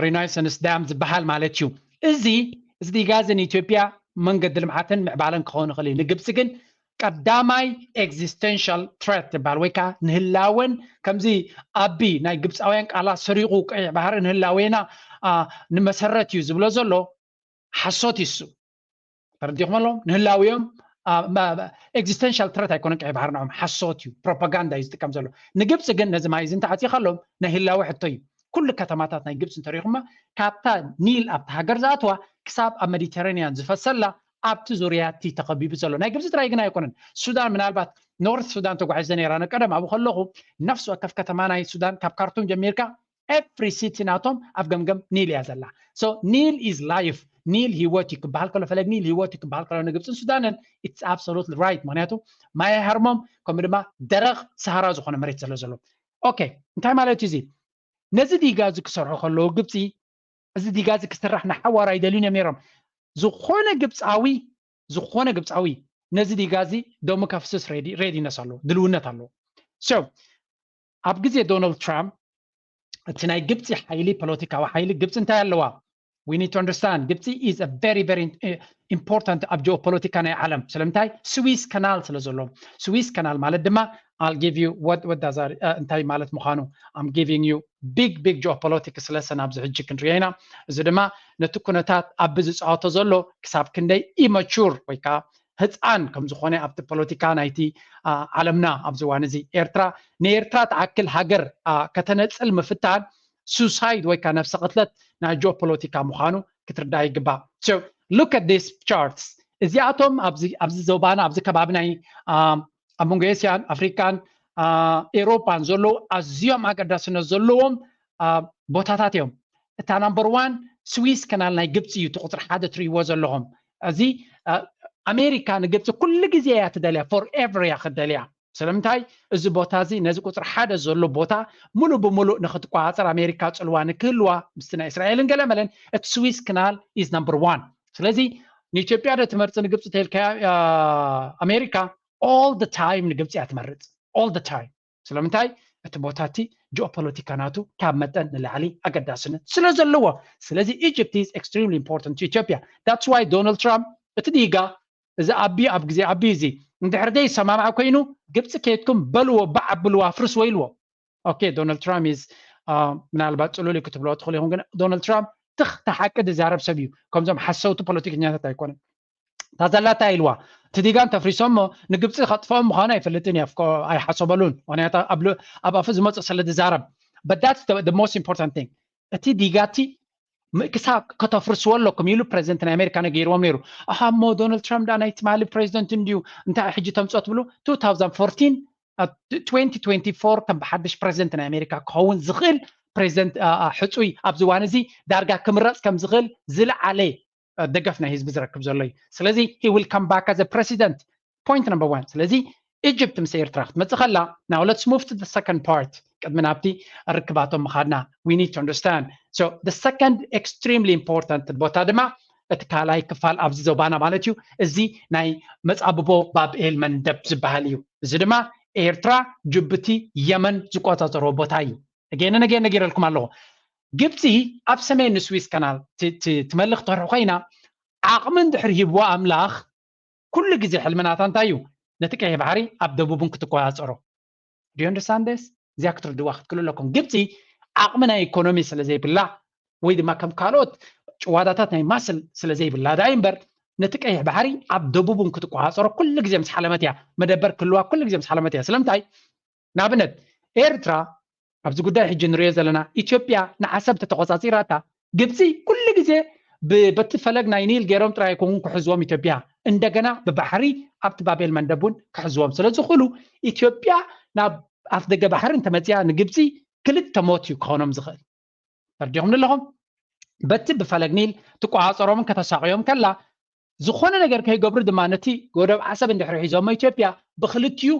ሪናይሰንስ ዳም ዝበሃል ማለት እዩ። እዚ እዚ ዲጋ እዚ ንኢትዮጵያ መንገዲ ልምዓትን ምዕባለን ክኸውን ይኽእል እዩ። ንግብፂ ግን ቀዳማይ ኤግዚስተንሻል ትረት ዝበሃል ወይ ከዓ ንህላወን ከምዚ ኣቢ ናይ ግብፃውያን ቃላት ሰሪቑ ቀይሕ ባሕሪ ንህላዌና ንመሰረት እዩ ዝብሎ ዘሎ ሓሶት ይሱ ተረዲኹም ኣለዎም ንህላውዮም ኤግዚስተንሻል ትረት ኣይኮነን ቀይሕ ባሕሪ ንዖም ሓሶት እዩ ፕሮፓጋንዳ እዩ ዝጥቀም ዘሎ ንግብፂ ግን ነዚ ማይ እዚ እንተዓፂኻሎም ናይ ህላወ ሕቶ እዩ ኩሉ ከተማታት ናይ ግብፂ እንተሪኹማ ካብታ ኒል ኣብቲ ሃገር ዝኣትዋ ክሳብ ኣብ ሜዲተራኒያን ዝፈሰላ ኣብቲ ዙርያ እቲ ተኸቢቡ ዘሎ ናይ ግብፂ ጥራይ ግን ኣይኮነን ሱዳን ምናልባት ኖርት ሱዳን ተጓዒዘ ነይራ ነቀደም ኣብኡ ከለኹ ነፍሲ ወከፍ ከተማ ናይ ሱዳን ካብ ካርቱም ጀሚርካ every city ናቶም ኣብ ገምገም ኒል እያ ዘላ so ኒል is life ኒል ህይወት እዩ ክበሃል ከሎ ፈለግ ኒል ህይወት እዩ ክበሃል ከሎ ንግብፅን ሱዳንን it's absolutely right ምክንያቱ ማይ ኣይሃርሞም ከምኡ ድማ ደረቕ ሰሃራ ዝኾነ መሬት ዘሎ ዘሎ okay እንታይ ማለት እዩ እዚ ነዚ ዲጋ እዚ ክሰርሑ ከለዉ ግብፂ እዚ ዲጋ እዚ ክስራሕ ንሓዋር ኣይደልዩን እዮም ነይሮም ዝኾነ ግብፃዊ ዝኾነ ግብፃዊ ነዚ ዲጋ እዚ ደሙ ከፍስስ readiness ኣለዎ ድልውነት ኣለዎ so ኣብ ግዜ ዶናልድ ትራምፕ እቲ ናይ ግብፂ ሓይሊ ፖለቲካዊ ሓይሊ ግብፂ እንታይ ኣለዋ we need to understand ግብፂ is a very very important ኣብ ጂኦፖለቲካ ናይ ዓለም ስለምንታይ ስዊስ ከናል ስለ ዘሎ ስዊስ ከናል ማለት ድማ I'll give you what what does that እንታይ ማለት ምዃኑ I'm giving you big big geopolitics lesson ኣብዚ ሕጂ ክንሪኦ ኢና እዚ ድማ ነቲ ኩነታት ኣብ ዝፃወቶ ዘሎ ክሳብ ክንደይ immature ወይ ከዓ ህፃን ከም ዝኾነ ኣብቲ ፖለቲካ ናይቲ ዓለምና ኣብዚ እዋን እዚ ኤርትራ ንኤርትራ ትኣክል ሃገር ከተነፅል ምፍታን suicide ወይ ከዓ ነፍሰ ቅትለት ናይ ጂኦፖለቲካ ምዃኑ ክትርዳእ ይግባእ so look at this charts እዚኣቶም ኣብዚ ዞባና ኣብዚ ከባቢ ናይ ኣብ መንጎ ኤስያን ኣፍሪካን ኤሮፓን ዘለዉ ኣዝዮም ኣገዳስነት ዘለዎም ቦታታት እዮም እታ number one ስዊስ ከናል ናይ ግብፂ እዩ እቲ ቁፅሪ ሓደ ትርእይዎ ዘለኹም እዚ ኣሜሪካ ንግብፂ ኩሉ ግዜ እያ ትደልያ forever እያ ክትደልያ ስለምንታይ እዚ ቦታ እዚ ነዚ ቁፅሪ ሓደ ዘሎ ቦታ ሙሉእ ብሙሉእ ንክትቆፃፀር ኣሜሪካ ፅልዋ ንክህልዋ ምስቲ ናይ እስራኤልን ገለመለን እቲ ስዊስ ከናል is number one ስለዚ ንኢትዮጵያ ዶ ትመርፂ ንግብፂ ተልካያ ኣሜሪካ all the time ንግብፂ እያ ትመርፅ all the time ስለምንታይ እቲ ቦታ እቲ ጂኦፖለቲካ ናቱ ካብ መጠን ንላዕሊ ኣገዳስነት ስለ ዘለዎ ስለዚ Egypt is extremely important to Ethiopia that's why Donald Trump እቲ ዲጋ እዚ ኣቢ ኣብ ግዜ ኣቢ እዚ እንድሕር ዘይሰማማዕ ኮይኑ ግብፂ ከየድኩም በልዎ ባዕ ኣብልዎ ኣፍርስዎ ኢልዎ okay Donald Trump is ምናልባት ፅሉል ክትብሎ ትኽእሉ ይኹን ግን ዶናልድ ትራምፕ ትኽ ተሓቂ ዝዛረብ ሰብ እዩ ከምዞም ሓሰውቲ ፖለቲከኛታት ኣይኮነን ታዛላታ ኢልዋ እቲ ዲጋን ተፍሪሶሞ ንግብፂ ከጥፍኦም ምዃኑ ኣይፈልጥን እዩ ኣይሓሰበሉን ምክንያቱ ኣብ ኣፉ ዝመፅእ ስለ ዝዛረብ but that's the most important thing እቲ ዲጋቲ ክሳብ ከተፍርስዎ ኣለኩም ኢሉ ፕሬዚደንት ናይ ኣሜሪካ ነጊርዎም ነይሩ ኣሃ እሞ ዶናልድ ትራምፕ ዳ ናይ ትማሊ ፕሬዚደንት እንድዩ እንታይ ሕጂ ተምፅኦ ትብሉ 2014 2024 ከም ብሓድሽ ፕሬዚደንት ናይ ኣሜሪካ ክኸውን ዝኽእል ፕሬዚደንት ሕፁይ ኣብዚ እዋን እዚ ዳርጋ ክምረፅ ከም ዝኽእል ዝለዓለ ደገፍ ናይ ህዝቢ ዝረክብ ዘሎ እዩ ስለዚ he will come back as a president point number one ስለዚ ኢጅፕት ምስ ኤርትራ ክትመፅእ ከላ now let's move to the second part ቅድሚ ናብቲ ርክባቶም ምኻድና we need to understand so the second extremely important ቦታ ድማ እቲ ካልኣይ ክፋል ኣብዚ ዞባና ማለት እዩ እዚ ናይ መፃብቦ ባብኤል መንደብ ዝበሃል እዩ እዚ ድማ ኤርትራ ጅቡቲ የመን ዝቆፃፀርዎ ቦታ እዩ again and again ነጊረልኩም ኣለኹ ግብፂ ኣብ ሰሜን ንስዊስ ከናል ትመልኽ ትርሑ ኮይና ዓቕሚ እንድሕር ሂብዋ ኣምላኽ ኩሉ ግዜ ሕልምናታ እንታይ እዩ ነቲ ቀይሕ ባሕሪ ኣብ ደቡብን ክትቆፃፀሮ do you understand this እዚኣ ክትርድዋ ክትክሉ ኣለኩም ግብፂ ዓቕሚ ናይ ኢኮኖሚ ስለ ዘይብላ ወይ ድማ ከም ካልኦት ጭዋዳታት ናይ ማስል ስለ ዘይብላ ዳኣ እምበር ነቲ ቀይሕ ባሕሪ ኣብ ደቡብን ክትቆፃፀሮ ኩሉ ግዜ ምስ ሓለመት እያ መደበር ክልዋ ኩሉ ግዜ ምስ ሓለመት እያ ስለምንታይ ንኣብነት ኤርትራ ኣብዚ ጉዳይ ሕጂ ንሪኦ ዘለና ኢትዮጵያ ንዓሰብ ተተቆፃፂራታ ግብፂ ኩሉ ግዜ በቲ ፈለግ ናይ ኒል ገይሮም ጥራይ ኣይኮኑን ክሕዝዎም ኢትዮጵያ እንደገና ብባሕሪ ኣብቲ ባቤል መንደብ እውን ክሕዝዎም ስለ ዝኽእሉ ኢትዮጵያ ናብ ኣፍደገ ባሕሪ እንተመፅያ ንግብፂ ክልተ ሞት እዩ ክኾኖም ዝኽእል። ተርዲኹም ኣለኹም። በቲ ብፈለግ ኒል ትቆፃፀሮምን ከተሳቕዮም ከላ ዝኾነ ነገር ከይገብሩ ድማ ነቲ ወደብ ዓሰብ እንድሕሪ ሒዞሞ ኢትዮጵያ ብክልቲኡ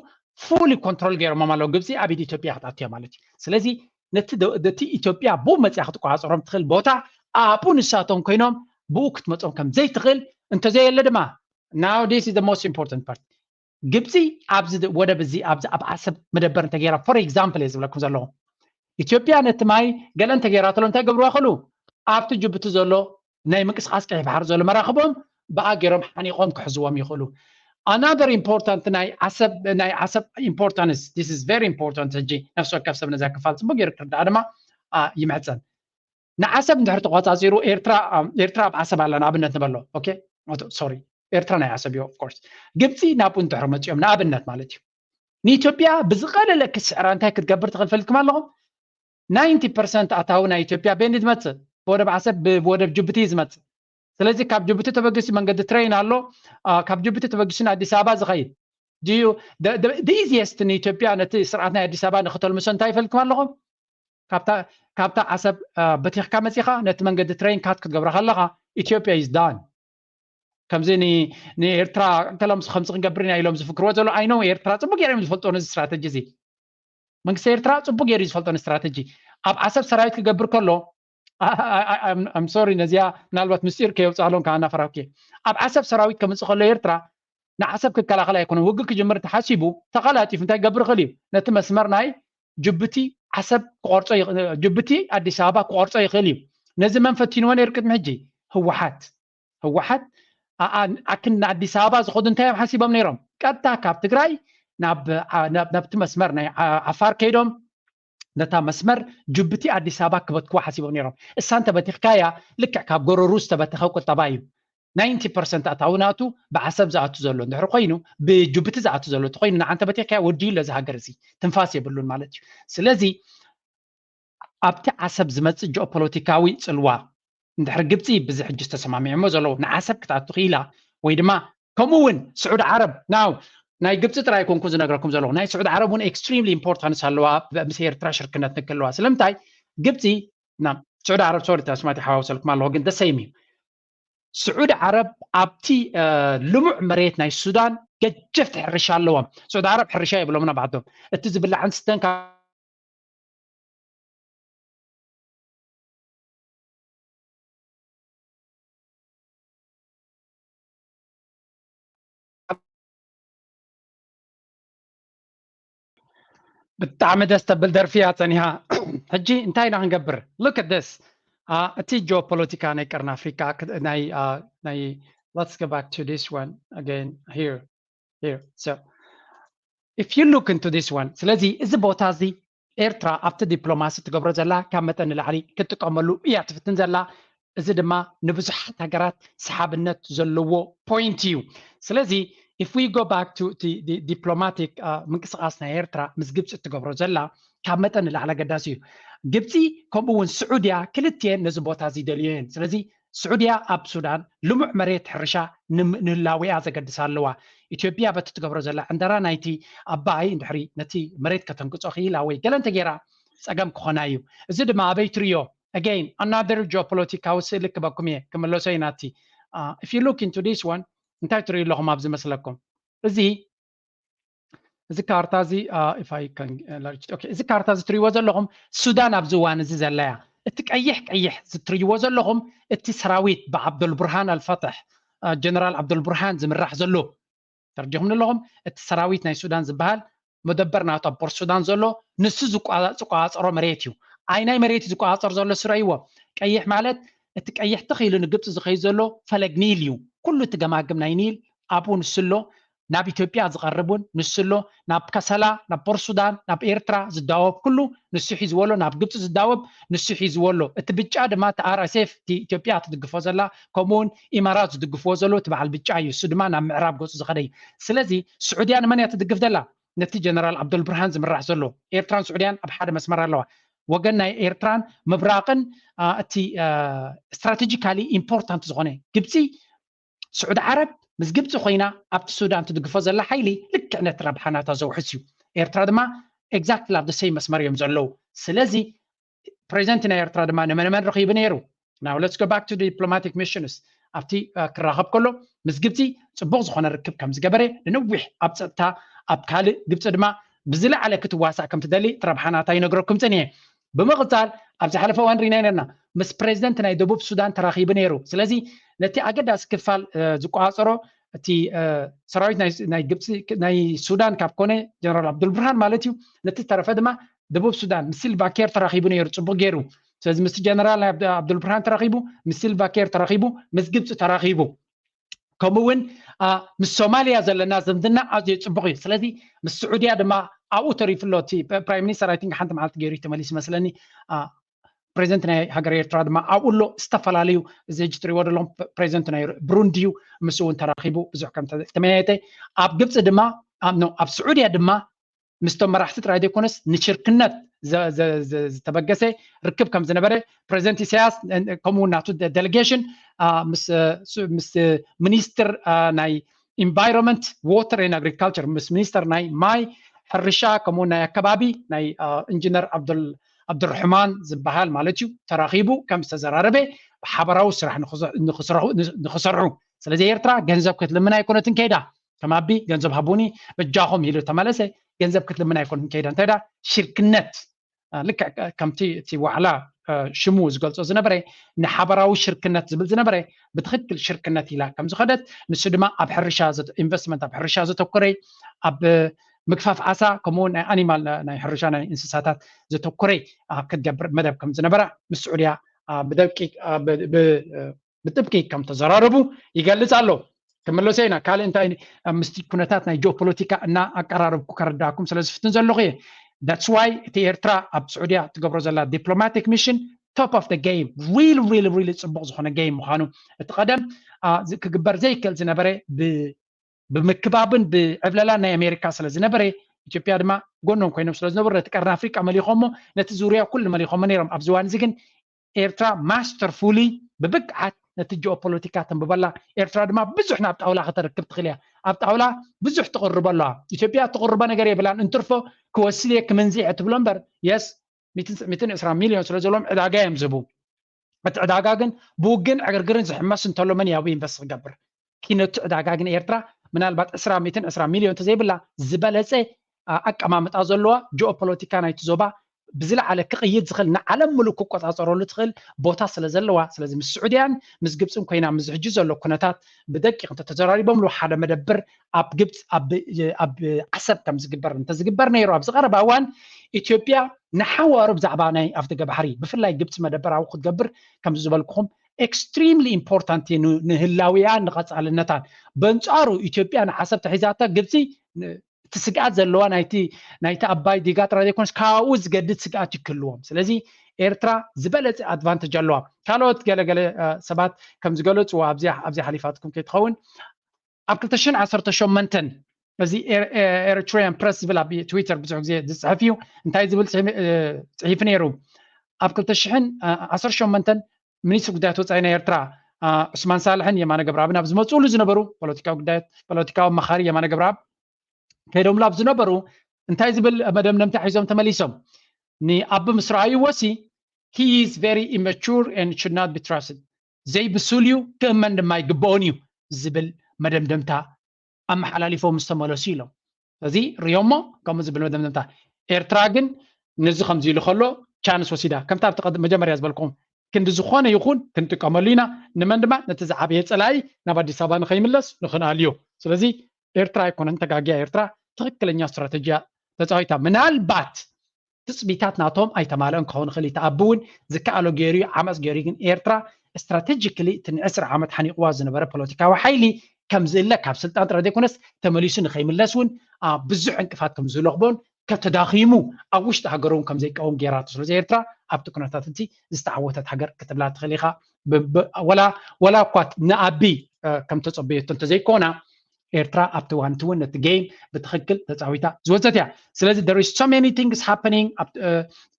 fully control ገይሮሞም ኣለዉ። ግብፂ ኣብ ኢድ ኢትዮጵያ ክትኣትዮ ማለት እዩ። ስለዚ ነቲ ኢትዮጵያ ብኡ መፅያ ክትቆፃፀሮም ትኽእል ቦታ ኣብኡ ንሳቶም ኮይኖም ብኡ ክትመፆም ከም ዘይትኽእል እንተዘየለ ድማ now this is the most important part ግብፂ ኣብዚ ወደብ እዚ ኣብዚ ኣብ ዓሰብ መደበር እንተገይራ for example እየ ዝብለኩም ዘለኹ ኢትዮጵያ ነቲ ማይ ገለ እንተገይራትሎ እንታይ ገብርዋ ክእሉ ኣብቲ ጅቡቲ ዘሎ ናይ ምንቅስቃስ ቀይሕ ባሕሪ ዘሎ መራኽቦም ብኣ ገይሮም ሓኒቆም ክሕዝዎም ይኽእሉ another important ናይ ዓሰብ ናይ ዓሰብ importance this is very important ሕጂ ነፍሲ ወከፍ ሰብ ነዛ ክፋል ፅቡቅ ገይሩ ክርዳኣ ድማ ይምሕፀን ንዓሰብ እንድሕር ተቆፃፂሩ ኤርትራ ኤርትራ ኣብ ዓሰብ ኣላ ንኣብነት ንበሎ okay sorry ኤርትራ ናይ ዓሰብ እዩ of course ግብፂ ናብኡ እንድሕር መፂኦም ንኣብነት ማለት እዩ ንኢትዮጵያ ብዝቀለለ ክስዕራ እንታይ ክትገብር ትኽእል ፈልጥኩም ኣለኹም ninety percent ኣታዊ ናይ ኢትዮጵያ ቤንዲ ትመፅእ ብወደብ ዓሰብ ብወደብ ጅቡቲ ዝመፅእ ስለዚ ካብ ጅቡቲ ተበጊሱ መንገዲ ትሬን ኣሎ ካብ ጅቡቲ ተበጊሱ ንኣዲስ ኣበባ ዝኸይድ ድዩ ኢዚየስት ንኢትዮጵያ ነቲ ስርዓት ናይ ኣዲስ ኣበባ ንክተልምሶ እንታይ ይፈልጥኩም ኣለኹም ካብታ ዓሰብ በቲኽካ መፂኻ ነቲ መንገዲ ትሬን ካት ክትገብራ ከለኻ ኢትዮጵያ is done ከምዚ ንኤርትራ ከለምስ ከምዚ ክንገብር ኢና ኢሎም ዝፍክርዎ ዘሎ ኣይነው ኤርትራ ፅቡቅ ገይሮም ዝፈልጦ ነዚ ስትራተጂ እዚ መንግስቲ ኤርትራ ፅቡቅ ገይሩ ዝፈልጦ ስትራተጂ ኣብ ዓሰብ ሰራዊት ክገብር ከሎ ሶሪ ነዚኣ ምናልባት ምስጢር ከየውፅኣሎም ከኣናፈራውኪ ኣብ ዓሰብ ሰራዊት ከምፅእ ከሎ ኤርትራ ንዓሰብ ክከላኸል ኣይኮነን ውግእ ክጅምር ተሓሲቡ ተቐላጢፉ እንታይ ገብር ይኽእል እዩ ነቲ መስመር ናይ ጅቡቲ ዓሰብ ክቆርፆ ጅቡቲ ኣዲስ ኣበባ ክቆርፆ ይኽእል እዩ ነዚ መን ፈቲንዎ ነይሩ ቅድሚ ሕጂ ህወሓት ህወሓት ኣክን ንኣዲስ ኣበባ ዝኸዱ እንታይ እዮም ሓሲቦም ነይሮም ቀጥታ ካብ ትግራይ ናብቲ መስመር ናይ ዓፋር ከይዶም ነታ መስመር ጅቡቲ ኣዲስ ኣበባ ክበትክዋ ሓሲቦም ነይሮም እሳ እንተበቲኽካያ ልክዕ ካብ ጎረሩ ዝተበተኸ ቁጠባ እዩ ናይንቲ ፐርሰንት ኣታዊ ናቱ ብዓሰብ ዝኣቱ ዘሎ እንድሕር ኮይኑ ብጅቡቲ ዝኣቱ ዘሎ እንተኮይኑ ንዓንተ በቲኽካያ ወዲዩ ለዚ ሃገር እዚ ትንፋስ የብሉን ማለት እዩ ስለዚ ኣብቲ ዓሰብ ዝመፅእ ጂኦፖለቲካዊ ፅልዋ እንድሕር ግብፂ ብዚ ሕጂ ዝተሰማሚዖሞ ዘለዉ ንዓሰብ ክትኣቱ ክኢላ ወይ ድማ ከምኡ እውን ስዑድ ዓረብ ናው ናይ ግብፂ ጥራይ ኮንኩ ዝነግረኩም ዘለኹ ናይ ስዑድ ዓረብ እውን extremely importance ኣለዋ ምስ ኤርትራ ሽርክነት ንክህልዋ ስለምንታይ ግብፂ ስዑድ ዓረብ ሶሪ ተስማት ይሓዋውሰልኩም ኣለኹ ግን ደሰይም እዩ ስዑድ ዓረብ ኣብቲ ልሙዕ መሬት ናይ ሱዳን ገጀፍቲ ሕርሻ ኣለዎም ስዑድ ዓረብ ሕርሻ የብሎምና ባዕዶም እቲ ዝብላዕን ስተን ብጣዕሚ ደስ ተብል ደርፊ እያ ፀኒሃ ሕጂ እንታይ ኢና ክንገብር look at this እቲ ጂኦፖለቲካ ናይ ቀርኒ ኣፍሪካ ናይ ናይ let's go back to this one again here here so if you look into this one ስለዚ እዚ ቦታ እዚ ኤርትራ ኣብቲ ዲፕሎማሲ ትገብሮ ዘላ ካብ መጠን ንላዕሊ ክትጥቀመሉ እያ ትፍትን ዘላ እዚ ድማ ንብዙሓት ሃገራት ሰሓብነት ዘለዎ point እዩ ስለዚ if we go back to diplomatic ምንቅስቃስ ናይ ኤርትራ ምስ ግብፂ እትገብሮ ዘላ ካብ መጠን ንላዕሊ ኣገዳሲ እዩ ግብፂ ከምኡ እውን ስዑድያ ክልትኤን ነዚ ቦታ እዚ ደልዮ እየን ስለዚ ስዑድያ ኣብ ሱዳን ልሙዕ መሬት ሕርሻ ንህላዊኣ ዘገድሳ ኣለዋ ኢትዮጵያ በቲ ትገብሮ ዘላ ዕንደራ ናይቲ ኣባይ እንድሕሪ ነቲ መሬት ከተንቅፆ ክኢላ ወይ ገለ እንተገይራ ፀገም ክኾና እዩ እዚ ድማ ኣበይ ትርዮ again another ጂኦፖለቲካዊ ስእሊ ክበኩም እየ ክምለሶ እዩ ናቲ if you look into this one እንታይ ትርእዩ ኣለኹም ኣብዚ መስለኩም እዚ እዚ ካርታ እዚ እዚ ካርታ እዚ ትርእይዎ ዘለኹም ሱዳን ኣብዚ እዋን እዚ ዘለያ እቲ ቀይሕ ቀይሕ ዝትርእይዎ ዘለኹም እቲ ሰራዊት ብዓብደልቡርሃን ኣልፈትሕ ጀነራል ዓብደልቡርሃን ዝምራሕ ዘሎ ተረዲኹም ኣለኹም እቲ ሰራዊት ናይ ሱዳን ዝበሃል መደበር ናቱ ኣብ ፖርት ሱዳን ዘሎ ንሱ ዝቆፃፀሮ መሬት እዩ ኣይ ናይ መሬት ዝቆፃፀር ዘሎ ስረይዎ ቀይሕ ማለት እቲ ቀይሕ ትኽ ኢሉ ንግብፂ ዝኸይድ ዘሎ ፈለግ ኒል እዩ ኩሉ እቲ ገማግም ናይ ኒል ኣብኡ ንሱ ኣሎ ናብ ኢትዮጵያ ዝቐርብ እውን ንሱ ኣሎ ናብ ከሰላ ናብ ፖርት ሱዳን ናብ ኤርትራ ዝዳወብ ኩሉ ንሱ ሒዝዎ ኣሎ ናብ ግብፂ ዝዳወብ ንሱ ሒዝዎ ኣሎ እቲ ብጫ ድማ እቲ ኣር ኤስ ኤፍ እቲ ኢትዮጵያ ትድግፎ ዘላ ከምኡውን ኢማራት ዝድግፍዎ ዘሎ እቲ በዓል ብጫ እዩ እሱ ድማ ናብ ምዕራብ ገፁ ዝኸደ እዩ ስለዚ ስዑድያ ንመን እያ ትድግፍ ዘላ ነቲ ጀነራል ዓብደልብርሃን ዝምራሕ ዘሎ ኤርትራን ስዑድያን ኣብ ሓደ መስመር ኣለዋ ወገን ናይ ኤርትራን ምብራቕን እቲ strategically important ዝኾነ ግብፂ ስዑድ ዓረብ ምስ ግብፂ ኮይና ኣብቲ ሱዳን ትድግፎ ዘላ ሓይሊ ልክዕ ነቲ ረብሓ ናታ ዘውሕስ እዩ። ኤርትራ ድማ exactly ኣብ the same መስመር እዮም ዘለዉ። ስለዚ ፕሬዚደንት ናይ ኤርትራ ድማ ንመንመን ረኺቡ ነይሩ? Now let's go back to diplomatic missions። ኣብቲ ክራኸብ ከሎ ምስ ግብፂ ፅቡቕ ዝኾነ ርክብ ከም ዝገበረ፣ ንነዊሕ ኣብ ፀጥታ ኣብ ካልእ፣ ግብፂ ድማ ብዝለዓለ ክትዋሳእ ከም ትደሊ እቲ ረብሓ ናታ ይነግረኩም ፀኒሐ። ብምቕፃል ኣብ ዝሓለፈ እዋን ሪና ነርና ምስ ፕሬዚደንት ናይ ደቡብ ሱዳን ተራኺቡ ነይሩ። ስለዚ ነቲ ኣገዳሲ ክፋል ዝቆፃፀሮ እቲ ሰራዊት ናይ ግብፂ ናይ ሱዳን ካብ ኮነ ጀነራል ኣብዱልብርሃን ማለት እዩ። ነቲ ተረፈ ድማ ደቡብ ሱዳን ምስ ሲልቫ ኬር ተራኺቡ ነይሩ ፅቡቅ ገይሩ። ስለዚ ምስቲ ጀነራል ናይ ኣብዱልብርሃን ተራኺቡ፣ ምስ ሲልቫ ኬር ተራኺቡ፣ ምስ ግብፂ ተራኺቡ። ከምኡ እውን ምስ ሶማሊያ ዘለና ዝምድና ኣዝዩ ፅቡቅ እዩ። ስለዚ ምስ ስዑድያ ድማ ኣብኡ ተሪፉ ኣሎ። እቲ ፕራይም ሚኒስተር ኣይ ቲንክ ሓንቲ መዓልቲ ገይሩ ተመሊሱ መስለኒ። ፕሬዚደንት ናይ ሃገር ኤርትራ ድማ ኣብኡ ኣሎ። ዝተፈላለዩ እዚ ሕጂ ትሪእዎ ዘለኹም ፕሬዚደንት ናይ ብሩንዲ እዩ። ምስ እውን ተራኺቡ ብዙሕ ከም ተመያየጠ፣ ኣብ ግብፂ ድማ ኣብ ስዑድያ ድማ ምስቶም መራሕቲ ጥራይ ዘይኮነስ ንሽርክነት ዝተበገሰ ርክብ ከም ዝነበረ ፕሬዚደንት ኢሳያስ ከምኡ እውን ናቱ ዴሌጌሽን ምስ ሚኒስትር ናይ ኢንቫይሮንመንት፣ ዋተር ኤንድ ኣግሪካልቸር፣ ምስ ሚኒስተር ናይ ማይ፣ ሕርሻ ከምኡ ናይ ኣከባቢ ናይ ኢንጂነር ኣብዱልርሕማን ዝበሃል ማለት እዩ ተራኺቡ ከም ዝተዘራረበ ብሓበራዊ ስራሕ ንክሰርሑ። ስለዚ ኤርትራ ገንዘብ ክትልምን ኣይኮነትን ከይዳ። ከም ኣቢ ገንዘብ ሃቡኒ በጃኹም ኢሉ ተመለሰ። ገንዘብ ክትልምን ኣይኮነትን ከይዳ። እንታይ ዳ ሽርክነት ልክዕ ከምቲ እቲ ዋዕላ ሽሙ ዝገልጾ ዝነበረ ንሓበራዊ ሽርክነት ዝብል ዝነበረ ብትኽክል ሽርክነት ኢላ ከም ዝኸደት፣ ንሱ ድማ ኣብ ሕርሻ ኢንቨስትመንት ኣብ ሕርሻ ዘተኮረ፣ ኣብ ምግፋፍ ዓሳ ከምኡ ናይ ኣኒማል ናይ ሕርሻ ናይ እንስሳታት ዘተኮረ ክትገብር መደብ ከም ዝነበራ ምስ ስዑድያ ብደቂቅ ብጥብቂ ከም ተዘራረቡ ይገልጽ ኣሎ። ክምለሶ ኢና ካልእ እንታይ ምስቲ ኩነታት ናይ ጂኦፖለቲካ እና ኣቀራረብኩ ከረዳኩም ስለ ዝፍትን ዘለኹ እየ። That's why እቲ ኤርትራ ኣብ ስዑድያ ትገብሮ ዘላ ዲፕሎማቲክ ሚሽን top of the game፣ ሪል ሪል ሪል ጽቡቕ ዝኾነ ጌም ምዃኑ፣ እቲ ቀደም ክግበር ዘይክእል ዝነበረ ብምክባብን ብዕብለላን ናይ ኣሜሪካ ስለ ዝነበረ ኢትዮጵያ ድማ ጎኖም ኮይኖም ስለ ዝነበሩ ነቲ ቀርኒ ኣፍሪቃ መሊኾሞ ነቲ ዙርያ ኩሉ መሊኾሞ ነይሮም። ኣብዚ እዋን እዚ ግን ኤርትራ ማስተርፉሊ ብብቅዓት ነቲ ጂኦፖለቲካ ተንብበላ። ኤርትራ ድማ ብዙሕ ናብ ጣውላ ከተርክብ ትኽእል እያ። ኣብ ጣውላ ብዙሕ ትቕርቦ ኣለዋ። ኢትዮጵያ ትቕርቦ ነገር የብላን። እንትርፎ ክወስድ እየ ክምንዝዕ እየ ትብሎ እምበር የስ ሚትን ዕስራን ሚልዮን ስለ ዘለዎም ዕዳጋ እዮም ዝህቡ። እቲ ዕዳጋ ግን ብውግን ዕግርግርን ዝሕመስ እንተሎ መን ያቡ ኢንቨስት ክገብር? ኪነቱ ዕዳጋ ግን ኤርትራ ምናልባት ዕስራ ሚትን ዕስራ ሚልዮን እንተዘይብላ ዝበለፀ ኣቀማምጣ ዘለዋ ጂኦፖለቲካ ናይቲ ዞባ ብዝለዓለ ክቕይድ ዝኽእል ንዓለም ምሉእ ክቆፃፀረሉ ትኽእል ቦታ ስለ ዘለዋ፣ ስለዚ ምስ ስዑድያን ምስ ግብፅን ኮይና ምስ ሕጂ ዘሎ ኩነታት ብደቂቕ እንተተዘራሪቦምሉ ሓደ መደብር ኣብ ግብፅ ኣብ ዓሰብ ከም ዝግበር እንተዝግበር ነይሩ ኣብዚ ቀረባ እዋን ኢትዮጵያ ንሓዋሩ ብዛዕባ ናይ ኣፍደገ ባሕሪ ብፍላይ ግብፂ መደበራዊ ክትገብር ከምዚ ዝበልኩኹም ኤክስትሪምሊ ኢምፖርታንት ንህላዊያን ንቐፃልነታን። በንፃሩ ኢትዮጵያ ንዓሰብ ተሒዛታ ግብፂ እቲ ስግኣት ዘለዋ ናይቲ ናይቲ ኣባይ ዲጋ ጥራይ ዘይኮነስ ካብኡ ዝገድድ ስግኣት ይክህልዎም። ስለዚ ኤርትራ ዝበለፀ ኣድቫንተጅ ኣለዋ። ካልኦት ገለገለ ሰባት ከም ዝገለፅዎ ኣብዚ ሓሊፋትኩም ከይትኸውን ኣብ ክልተ ሽሕን ዓሰርተ ሸሞንተን እዚ ኤሪትሪያን ፕረስ ዝብል ኣብ ትዊተር ብዙሕ ግዜ ዝፅሕፍ እዩ። እንታይ ዝብል ፅሒፉ ነይሩ? ኣብ ክልተ ሽሕን ዓሰርተ ሸሞንተን ሚኒስትሪ ጉዳያት ወፃኢ ናይ ኤርትራ ዑስማን ሳልሕን የማነ ገብረኣብን ኣብ ዝመፅሉ ዝነበሩ ፖለቲካዊ ጉዳያት ፖለቲካዊ ኣማኻሪ የማነ ገብረኣብ ከይዶምሉ ኣብ ዝነበሩ እንታይ ዝብል መደምደምታ ሒዞም ተመሊሶም? ንኣቢ ምስ ረኣይዎ ሲ he is very immature and should not be trusted፣ ዘይብሱል እዩ ክእመን ድማ ኣይግብኦን እዩ ዝብል መደምደምታ ኣመሓላሊፎም ዝተመለሱ ኢሎም። ስለዚ ሪኦሞ ከምኡ ዝብል መደምደምታ። ኤርትራ ግን ነዚ ከምዚ ኢሉ ከሎ ቻንስ ወሲዳ ከምታ ኣብቲ መጀመርያ ዝበልኩም ክንዲ ዝኾነ ይኹን ክንጥቀመሉ ኢና። ንመን ድማ ነቲ ዝዓበየ ፀላኢ ናብ ኣዲስ ኣበባ ንኸይምለስ ንኽንኣልዮ። ስለዚ ኤርትራ ኣይኮነን ተጋጊያ፣ ኤርትራ ትኽክለኛ ስትራተጂያ ተፃዊታ። ምናልባት ትፅቢታት ናቶም ኣይተማልአን ክኸውን ይኽእል እዩ። ተኣቢ እውን ዝከኣሎ ገይሩ እዩ፣ ዓመፅ ገይሩ እዩ። ግን ኤርትራ ስትራቴጂክሊ እቲ ንዕስራ ዓመት ሓኒቕዋ ዝነበረ ፖለቲካዊ ሓይሊ ከም ዝእለ ካብ ስልጣን ጥራይ ዘይኮነስ ተመሊሱ ንኸይምለስ እውን ብዙሕ ዕንቅፋት ከም ዝህለኽቦን ከተዳኺሙ ኣብ ውሽጢ ሃገሩ እውን ከም ዘይቃወም ገይራቶ። ስለዚ ኤርትራ ኣብቲ ኩነታት እቲ ዝተዓወተት ሃገር ክትብላ ትኽእል ኢኻ። ወላ እኳ ንኣቢ ከም ተፀበየቶ እንተዘይኮና ኤርትራ ኣብቲ ዋን ቱ ውን ነቲ ጌም ብትኽክል ተፃዊታ ዝወፀት እያ። ስለዚ there is so many things happening። እቲ